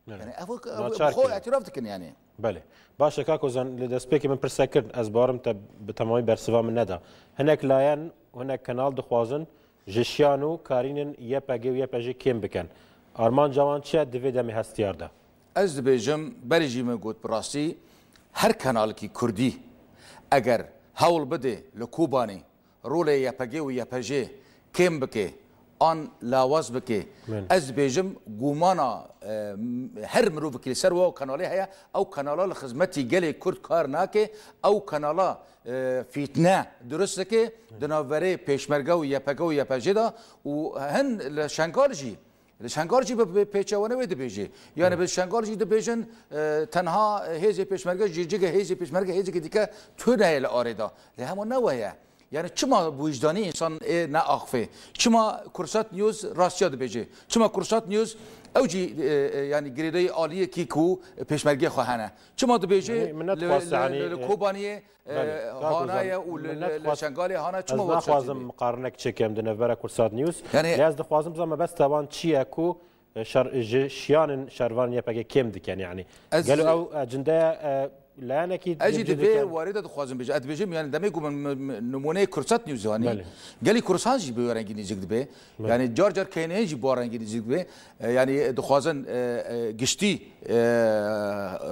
Evet. Yani ev, ev Naçar xwe kirin. Îtiraf dikin yani. Belê. Baş e, kak Ozan, li destpêkê min pirse kir, ez barim te bi temamî bersiva min neda. Hinek layen, hinek kanal dixwazin ji şiyan û karînên Y P G û Y P J kêm bikin. Armanca wan çi ye di vê demê hestiyar de? Ez dibêjim, berî jî min got, bi rastî her kanalekî kurdî eger hewl bide li Kobanê rolê Y P G û Y P J kêm bike an lawaz bike, Min. Ez dibêjim gumana, e, her mirovekî li ser wa kanalê heye, ew kanala li xizmetî gelê kurd kar nake, ew kanala, e, fîtne dirust dike di navberê pêşmerge û Y P G û Y P J de û hin li Şengal jî Li Şengal jî bi, bi pêçewane wê dibêjê. Yani Hı. Bi Şengal jî dibêjin, e, tenha hêzê pêşmerge jî cigê hêzê pêşmerge hêzekî dike tune ye li arê de. Lê hema ne we ye. Yani çima bi wijdanî însan ê neaxifê? Çima Kursat News rastiya dibêje? Çima Kursat News ew jî, e, e, yani girêdayî aliyekî ku pêşmergê xwe hene? Çima dibêje Min, min li, netxwast, li, yani, li, li e, Kobaniyê Belê. E, Kak Hana Ozan, ye û li, min li, li netxwast, Şengalê Hana çima ez we naxwazim dişartî bê? Miqarinek çêkim di navbera Kursat News. Yani Lê ez dixwazim bizanme bes tevan çi ye ku, e, şer, ji şiyanên şervanên Y P G kêm dikin yani. Ez Gelo ew, e, cindeya, e, layanekî Ez jî civcî di vê dikin. Warê de dixwazim bêjim. Ez dibêjim yani demê ku min, min, min nimûneyê Kursat News anî. Belê. Gelî Kursan jî bi wê rengî nêzik dibe. Belê. Yani car car keyneyên jî bi wê rengî nêzik dibe. E, yani dixwazin, e, e, giştî, e,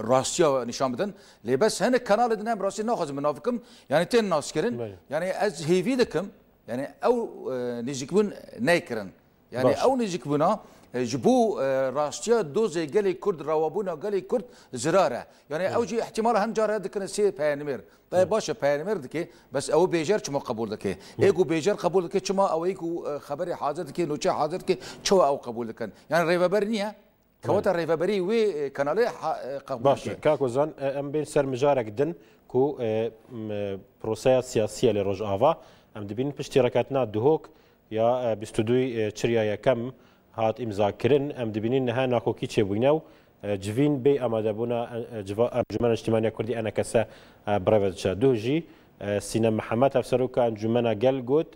rastiya nîşan bidin. Lê bes hinek kanalê din em rastî naxwazim bi nav bikim, yani tên naskirin. Belê. Yani ez hêvî dikim, yani ew, e, nêzîkbûn neykirin. Yani Baş. Ew nêzîkbûna, e, ji bo, e, rastiya dozê gelê Kurd, rewabûna gelê Kurd zirar e. Yani Belê. Ew jî ihtimala hin cara dikine sê peyanîmêr. Te Belê. Baş e peyanîmêr dike, bes ew bêjer çima qebûl dike? Belê. Ê ku bêjer qebûl dike, çima ew ê ku, e, xeberê hazir dike, nûçe hazir dike, çawa ew qebûl dikin? Yani rêveber niye? Kewata Belê. Rêveberî wê, e, kanalê ha, e, qebûl Baş e, dike. Kak Ozan, e, em bên ser mijarek din ku, e, m, e, proseya siyasî ye li Rojava. Em dibînin piştî reketina Duhok ya, e, bîst û du, e, çirya yekem hat îmzakirin. Em dibînin niha nakokî çêbûyne û e, civîn bê amadebûna, e, e, civa-, Encûmena Niştimaniya Kurdî, ENKS, e, bi rê ve diçe. Duh jî, e, Sînem Mihemed, hevseroka Encûmena Gel, got,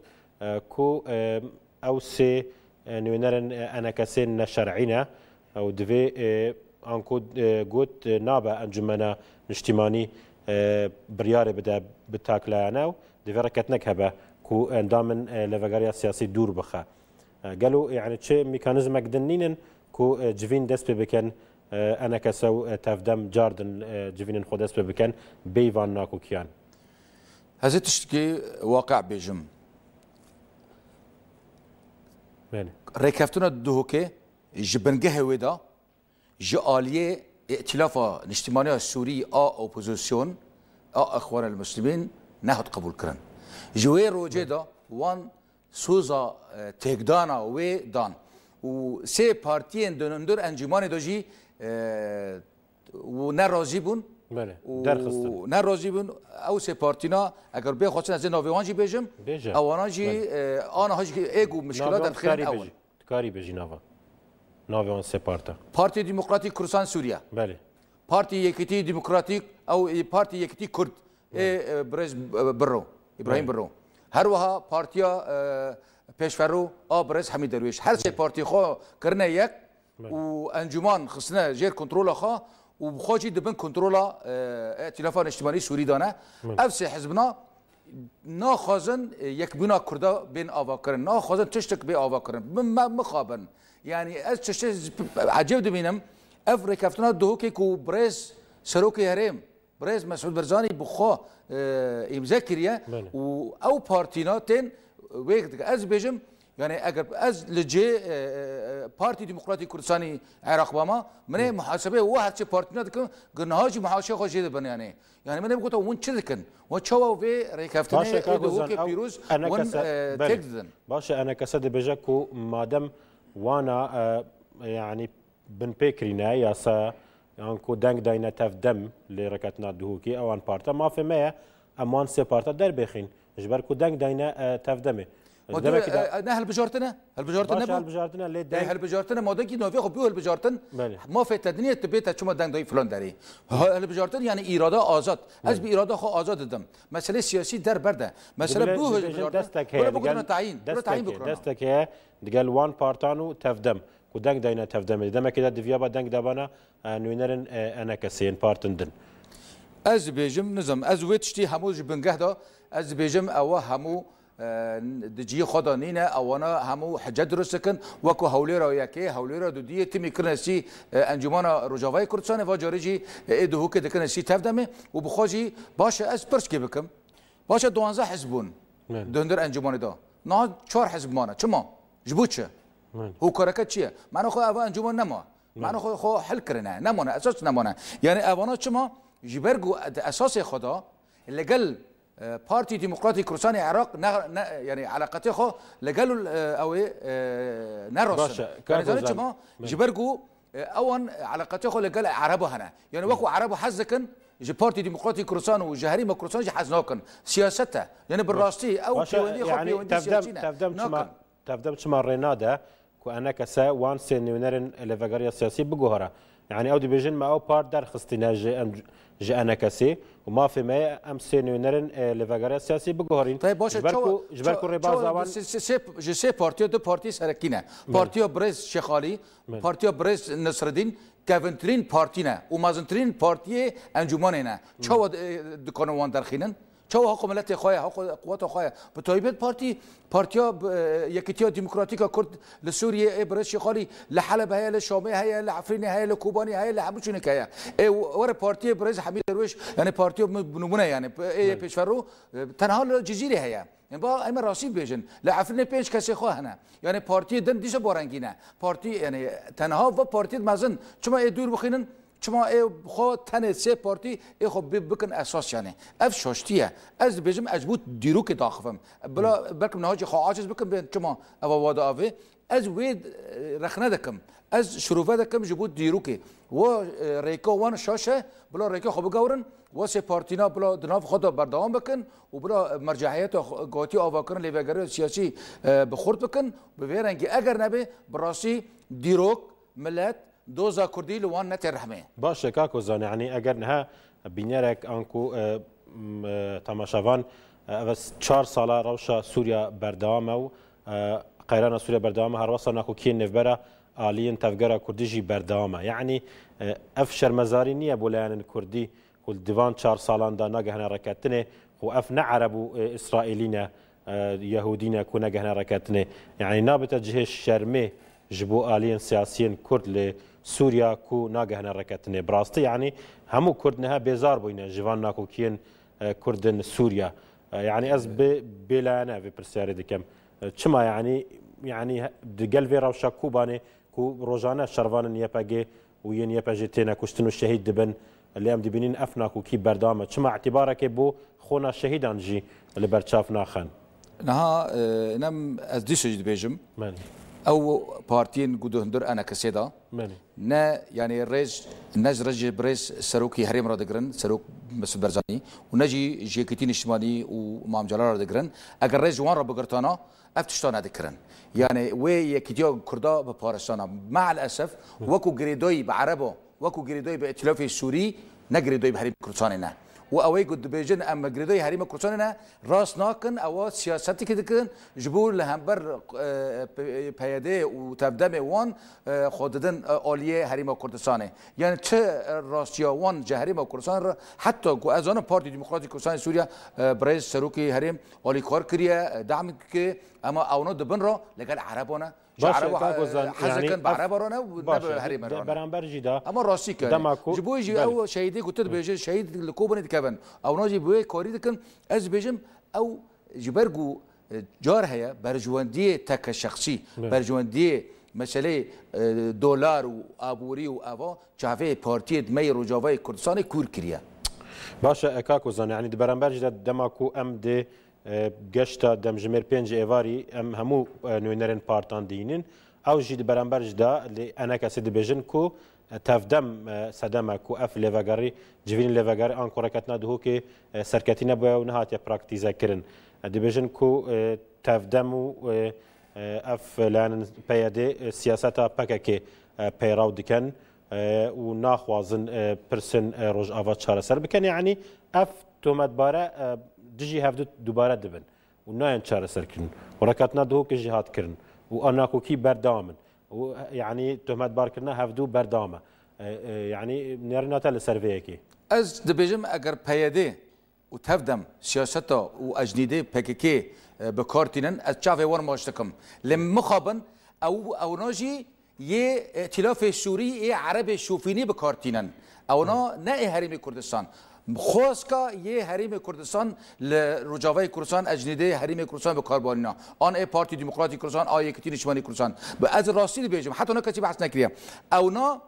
e, ku, e, ew sê, e, nûnerên, e, ENKS'ê neşer'î ne. Ew divê, e, anku, e, got, e, nabe Encûmena Niştimanî, e, biryarê bide bi taklayane û divê rêketinek hebe ku endamên, e, lêvegeriya siyasî dûr bixe. E, gelo, yani, çi mekanîzmek din nînin ku, e, civîn dest pê bikin, e, ENKS û, e, Tevdem cardin, e, civînên xwe dest pê bikin, bêyî van nakokiyan? Ez ê tiştekî waqe bêjim. Belê. Rêkeftina Duhokê ji bingehê wê de ji aliyê Îtîlafa Niştimaniya Sûrî a opozîsyon a Îxwanul Muslimîn nehat qebûl kirin. Ji wê rocê de wan soza, e, têkdana wê dan. Û sê partiyên di hundir encûmanê de jî, e, û ne razî bûn. Belê, û derxistin. Ne razî bûn. Ew sê partîna, eger bê xwestin ez ê navê wan jî bêjim, Bêje. Ewana jî, Belê. E, aniha jî ê ku mişkila Navê wan derxînin dikarî ew in. Bêjî. Dikarî bêjî nava. Navê wan sê parta. Partî Demokratîk Kurdistan Sûriye. Belê. Partî Yekîtî Demokratîk, ew, e, Partî Yekîtî Kurd. Ê, Belê. E, birêz, e, Birro, Îbrahîm Belê. Birro. Her wiha Partiya, e, Pêşverû a birêz Hemî Derwêş. Her sê Belê. Partî xwe kirine yek Belê. Û encûman xistine jêr kontrola xwe û bi xwe jî di bin kontrola, e, Îtîlafa Niştimanî Sûrî de ne. Belê. Ev sê hizbina naxwazin, e, yekbûna Kurda bên avakirin. Naxwazin tiştek bê avakirin. Min me mixabin. Yani ez tiştê ecêb dibînim. Ev rêkeftina Duhokê ku birêz Serokê Herêm, birêz Mesûd Barzanî bi xwe, e, îmze kiriye Belê. Û ew partîna tên wê dike. Ez dibêjim, yani eger ez li cê, e, e, Partî Demokratîk Kurdistanî Iraq bama, min ê Hı. muhasebeyê û her çi partîna dikim, ku niha jî muhasebeyê xwe jê dibin yani. Yani min ê bigota hûn çi dikin? Hûn çawa vê rêkeftinê Baş e, ê Kak Ozan, Duhokê ew pîroz hûn, enekese, e, belê. Têk didin? Baş e, enekese dibêje ku madem wana, e, yani binpê kirîne yasa, yan ku deng dayne Tevdem lê rêkeftina Duhokê, ewan parta, mafê me ye, em wan sê parta derbêxîn, ji ber ku deng dayne, e, Tevdemê. Ma Demekî tu, de e, e, ne hilbijartine? Hilbijartin Baş nebû? Hilbijartine lê E, deng hilbijartine, madekî navê xwe bû hilbijartin, Belê. Mafê te dinê tu bê te çima deng dayî filan derê. Ha, hilbijartin yani îrada azad. Ez Belê. Bi îrada xwe azad didim. Mesele siyasî der berde. Mesele Dibile-, bû dibêjin hilbijartin. Destek heye, Bile digel bigotine tayîn. Bile tayîn destekê, bikirana. Destek heye, digel wan partan û Tevdem. Ku deng dayne Tevdemê. Demekê de diviyaba deng dabana, e, nûnerên, e, ENKS'ê yên partin din. Ez dibêjim, nizam, ez wê tiştî hemû ji bingeh de, ez dibêjim, ewa hemû, e, di cihê xwe de nîne, ewana hemû hece dirust dikin, wekû Hewlêra yekê, Hewlêra dudiyê, timî kirine sî, e, Encûmana Rojavayê Kurdistanê, va carê jî, e, ê Duhokê dikine sî Tevdemê û bi xwe jî baş e, ez pirskê bikim. Baş e, duwanzeh hizb bûn Evet. di hundir encûmanê de. Niha çar hizb mane. Çima? Ji bo çi? Evet. Hokareke çi ye? Mane xwe eva encûman nema. Mane xwe, xwe hil kirine. Nemane. Esas nemane. Yani evana çima? Ji ber ku di esasê xwe de legel, e, Partî Demokratîk Kurdistanê Iraq ne, ne, yani eleqetê xwe legel, e, ew ê, e, ne rast Baş e. e. Yani Kak zanî Ozan. çima? Evet. Ji ber ku, e, ewan eleqetê xwe legel Ereba hene. Yani wekû Ereba hez dikin, ji Partî Demokratîk Kurdistan û ji Herêma Kurdistan jî hez nakin. Siyaset e. Yani bi Baş. rastî ew Baş e, pêwendî xwe yani pêwendî Tevdem, siyasî ne. Tevdem Nakin. çima, Tevdem çima rê nade ku ENKS wan sê nûnerên lêvegeriya siyasî biguhera? Yani ew dibêjin me ew part derxistîne ji em, ji ENKS'ê û mafê me ye em sê nûnerên, e, lêvegeriya siyasî biguherîn. Tayyip, baş e, Ji ber çawa, ku, ji ber ku ça-, rêbaza çawa wan di sê, sê, sê, ji sê partiya du partî serekî ne. Belê. Partiya Birêz Şêxalî, Belê. Partiya Birêz Nesredîn, kevintirîn partî ne û mezintirîn partiyê encûmanê ne. Çawa, e, dikanin wan derxînin? Çawa haqo miletê xwe ye, haqo quweta xwe ye? Bi taybet partî, partiya, e, Yekîtiya Demokratîk a Kurd li Sûriyê, ê birêz Şêxalî, li Heleb heye, li Şamê heye, li Efrînê heye, li Kobanê heye, li hemû şûneke heye. Ê were partiyê birêz Hemî Derwêş, yani partiya bi nimûne yani, ê Evet. pêşverû, e, tenha li Cizîrê heye. Yani ba em ê rastî bêjin. Li Efrînê pênc kesê xwe hene. Yani partiyê din dîsa barengî ne. Partî, yani tenha va partiyê mezin. Çima ê dûr bixînin? Çima ê xwe tenê sê partî ê xwe bi-, bikin esas yani? Ev şaştî ye. Ez dibêjim ez ji bo dîrokê daxivim. Bila Hmm. belkim niha jî xwe aciz bikim bê çima eva wada avê. Ez wê, e, rexne dikim. Ez şirove dikim ji bo dîrokê. Wa, e, rêka wan şaş e, bila rêka xwe bigewrin, wa sê partîna bila di nav xwe de berdewam bikin û bila mercehiyeta xwe, gatî avakirin lêvegeriya siyasî, e, bi xurt bikin. Bi vê rengî eger nebe, bi rastî dîrok, milet, Doza Kurdî li wan ne tê rehmê. Baş e, kak Ozan, yanî eger niha bînerek anku, e, m, e, temaşevan, e, ev çar sala rewşa Sûriya berdewam e û, e, qeyrana Sûriya berdewam e, her wesa nakokiyên nêvbera aliyên tevgera Kurdî jî berdewam e. Yanî, e, ev şermezarî niye bo layanên Kurdî ku li divan çar salan de nagehine reketinê, ku ev ne Ereb û, e, Îsraîlî ne, e, Yehûdî ne ku negehine reketinê. Yanî nabite cihê şermê ji bo aliyên siyasiyên Kurd li Sûriya ku nagehine reketinê. Bi rastî, yanî hemû Kurd niha bêzar bûyne ji van nakokiyên, e, Kurdên Sûriya. E, yanî ez bi bêlayane vê pirsyarê dikim. E, çima, yanî, yanî he-, di gel vê rewşa Kobanê ku rojane şervanên Y P G û yên Y P G têne kuştin û şehîd dibin, lê em dibînin ev nakokî berdewam e. Çima îtîbarekê bo xona şehîdan jî li ber çav naxin? Niha, e, nem ez dîsa jî dibêjim. Belê. Ew partiyên ku di hundir E N K S'ê de Belê. ne, yanî rêz, ne ji rêz, birêz serokî herêm re digirin, serok Mesûd Barzanî, û ne jî ji Yekîtî Niştimanî û Mam Celal re digirin. Eger rêz ji wan re bigirtana, ev tişta nedikirin. Yanî wê yekîtiya Kurda bi paristana. Me'el esef, wekû girêdayî bi Erebo, wekû girêdayî bi Îtilafê Sûrî, ne girêdayî bi Herêmê Kurdistanê ne. Û ew ê ku dibêjin em girêdayî Herêmê Kurdistanê ne, rast nakin, ewa siyasetekê dikin, ji bo li hember, e, P-, P Y D û tevdemê wan, e, xwe didin, e, aliyê Herêma Kurdistanê. Yani çi, e, rastiya wan ji Herêma Kurdistanê re, heta ku ez zanim Partî Demokratîk Kurdistanê Sûriye, e, birêz serokê herêm alîkar kiriye, e, dehm kiriye, ema ewna di bin re li gel Ereba ne. Ji Baş e, Ereba, kak Ozan, e, hez yani dikin, bi ev-, Ereba re ne, ne baş bi e, herême de re ne. Beramber jî de Ama rastî ke. dema ku Ji bo jî Belê. ew şehîdê gotir dibêje, şehîd li Kobanê dikevin. Ewna jî bi wê karî dikin. Ez dibêjim, ew ji ber ku, e, car heye, berjwendiyê teke şexsî, Belê. berjwendiyê meseleyê, e, dolar û aborî û eva çavê partiyê di me yê Rojavayê Kurdistanê kûr kiriye. Baş e, e, kak Ozan, yani di beramber jî de dema ku em dê, e, geşta demjimêr pênc êvarî em hemû, e, nûnerên partiyan dihînin. Ew jî di beramber jî de li E N K S'ê dibêjin ku, e, tevdem, e, sedem e ku ev lêvegerî, civînên lêvegerî an ku reketina Duhokê, e, serketî nebûye û nehatiye praktîze kirin. E, dibêjin ku, e, tevdem û, e, e, ev layanên P Y D, e, siyaseta P K K, e, peyraw dikin, e, û naxwazin, e, pirsên, e, Rojava çareser bikin. Yanî ev tometbare, e, dijî hevdu dubare dibin û nayên çareserkirin. Û reketina Duhokê jî hat kirin. Û a nakokî berdewam in. Û, e, yanî tometbarkirina hevdu berdewam e. E, e, yanî nêrîna te li ser vê yekê. Ez dibêjim, eger P Y D û tevdem siyaseta û ecnîdê P K K, e, bi kar tînin, ez çavê wan maç dikim. Lê mixabin ew, ewna jî yê Îtîlafê Sûrî, yê Erebê şofînî bi kar tînin. Ewna ne ê Herêmê Kurdistan. Xwezka yê Herêmê Kurdistan li Rojavayê Kurdistan, ecnîdê Herêmê Kurdistan bi kar banîna. An ê Partî Demokratîk Kurdistan, a Yekîtî Niştimanî Kurdistan. Bi ez rastî dibêjim, heta ne kesî behs nekiriye. Ewna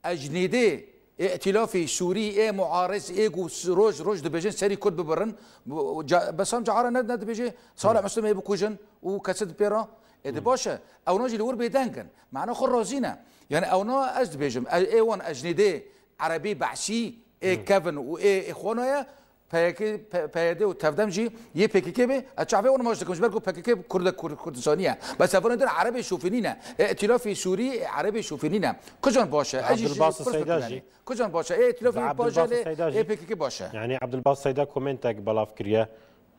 ecnîdê, ê Îtîlafê Sûrî, ê muariz, ê ku s-, roj roj dibêjin serî Kurd bibirin, bu, ca-, Besam Cahara ne, ne dibêje Salih Hı. Muslim ê bikujin û kesî di pê re? Ê di Hı. baş e, ewna jî li wir bêdeng in. Mana xwe razî ne. Yani ewna ez dibêjim, e-, ê wan ecnîdê Erebî, Behsî, ê Hı. kevin û ê, ê xwenoye, P Y K, P-, P Y D û tevdem jî yê P K K be, ez çavê wan maç dikim, ji ber ku P K K Kurd e, Kurd-, Kurdistanî ye. Bes ev din Erebê şofînî ne. E, Îtîlafê Sûrî, e, Erebê şofînî ne. Kucan baş e? Ez jî Abdulbasit pirs Seyda dikim jî. yani. Kucan baş e? E, Îtîlafê Ve Abdulbasit Pajelê, Seyda jî. e, P K K baş e? Yani Abdulbasit Seyda komentek belav kiriye.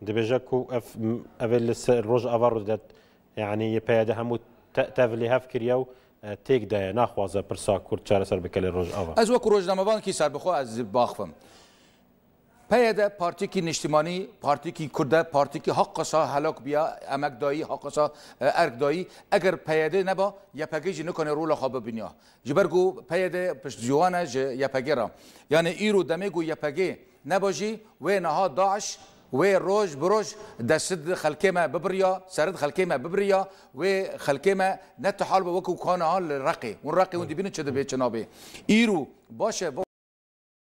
Dibêje ku ev, ev li ser Rojava Rûdet, yani yê P Y D hemû te-, tev lê hev kiriye û, e, têk daye, naxwaze pirsa Kurd çareser bike li Rojava. Ez wekî rojnamevankî serbixwe ez baxivim. P Y D partîkî niştimanî, partîkî Kurd e, partîkî haqasa helak biya, emek dayî, haqasa, e, erk dayî. Eger P Y D neba, Y P G jî nikane rola xwe bibînya. Ji ber ku P Y D piştcîwan e ji Y P G re. Yani îro demê ku Y P G neba jî wê niha DAIŞ, wê roj bi roj destid xelkê me bibiriya, serid xelkê me bibiriya, wê xelkê me ne tihal be wekî ka niha li Reqê. Hûn Reqê hûn dibînin çi dibê, çi nabê. Îro baş e,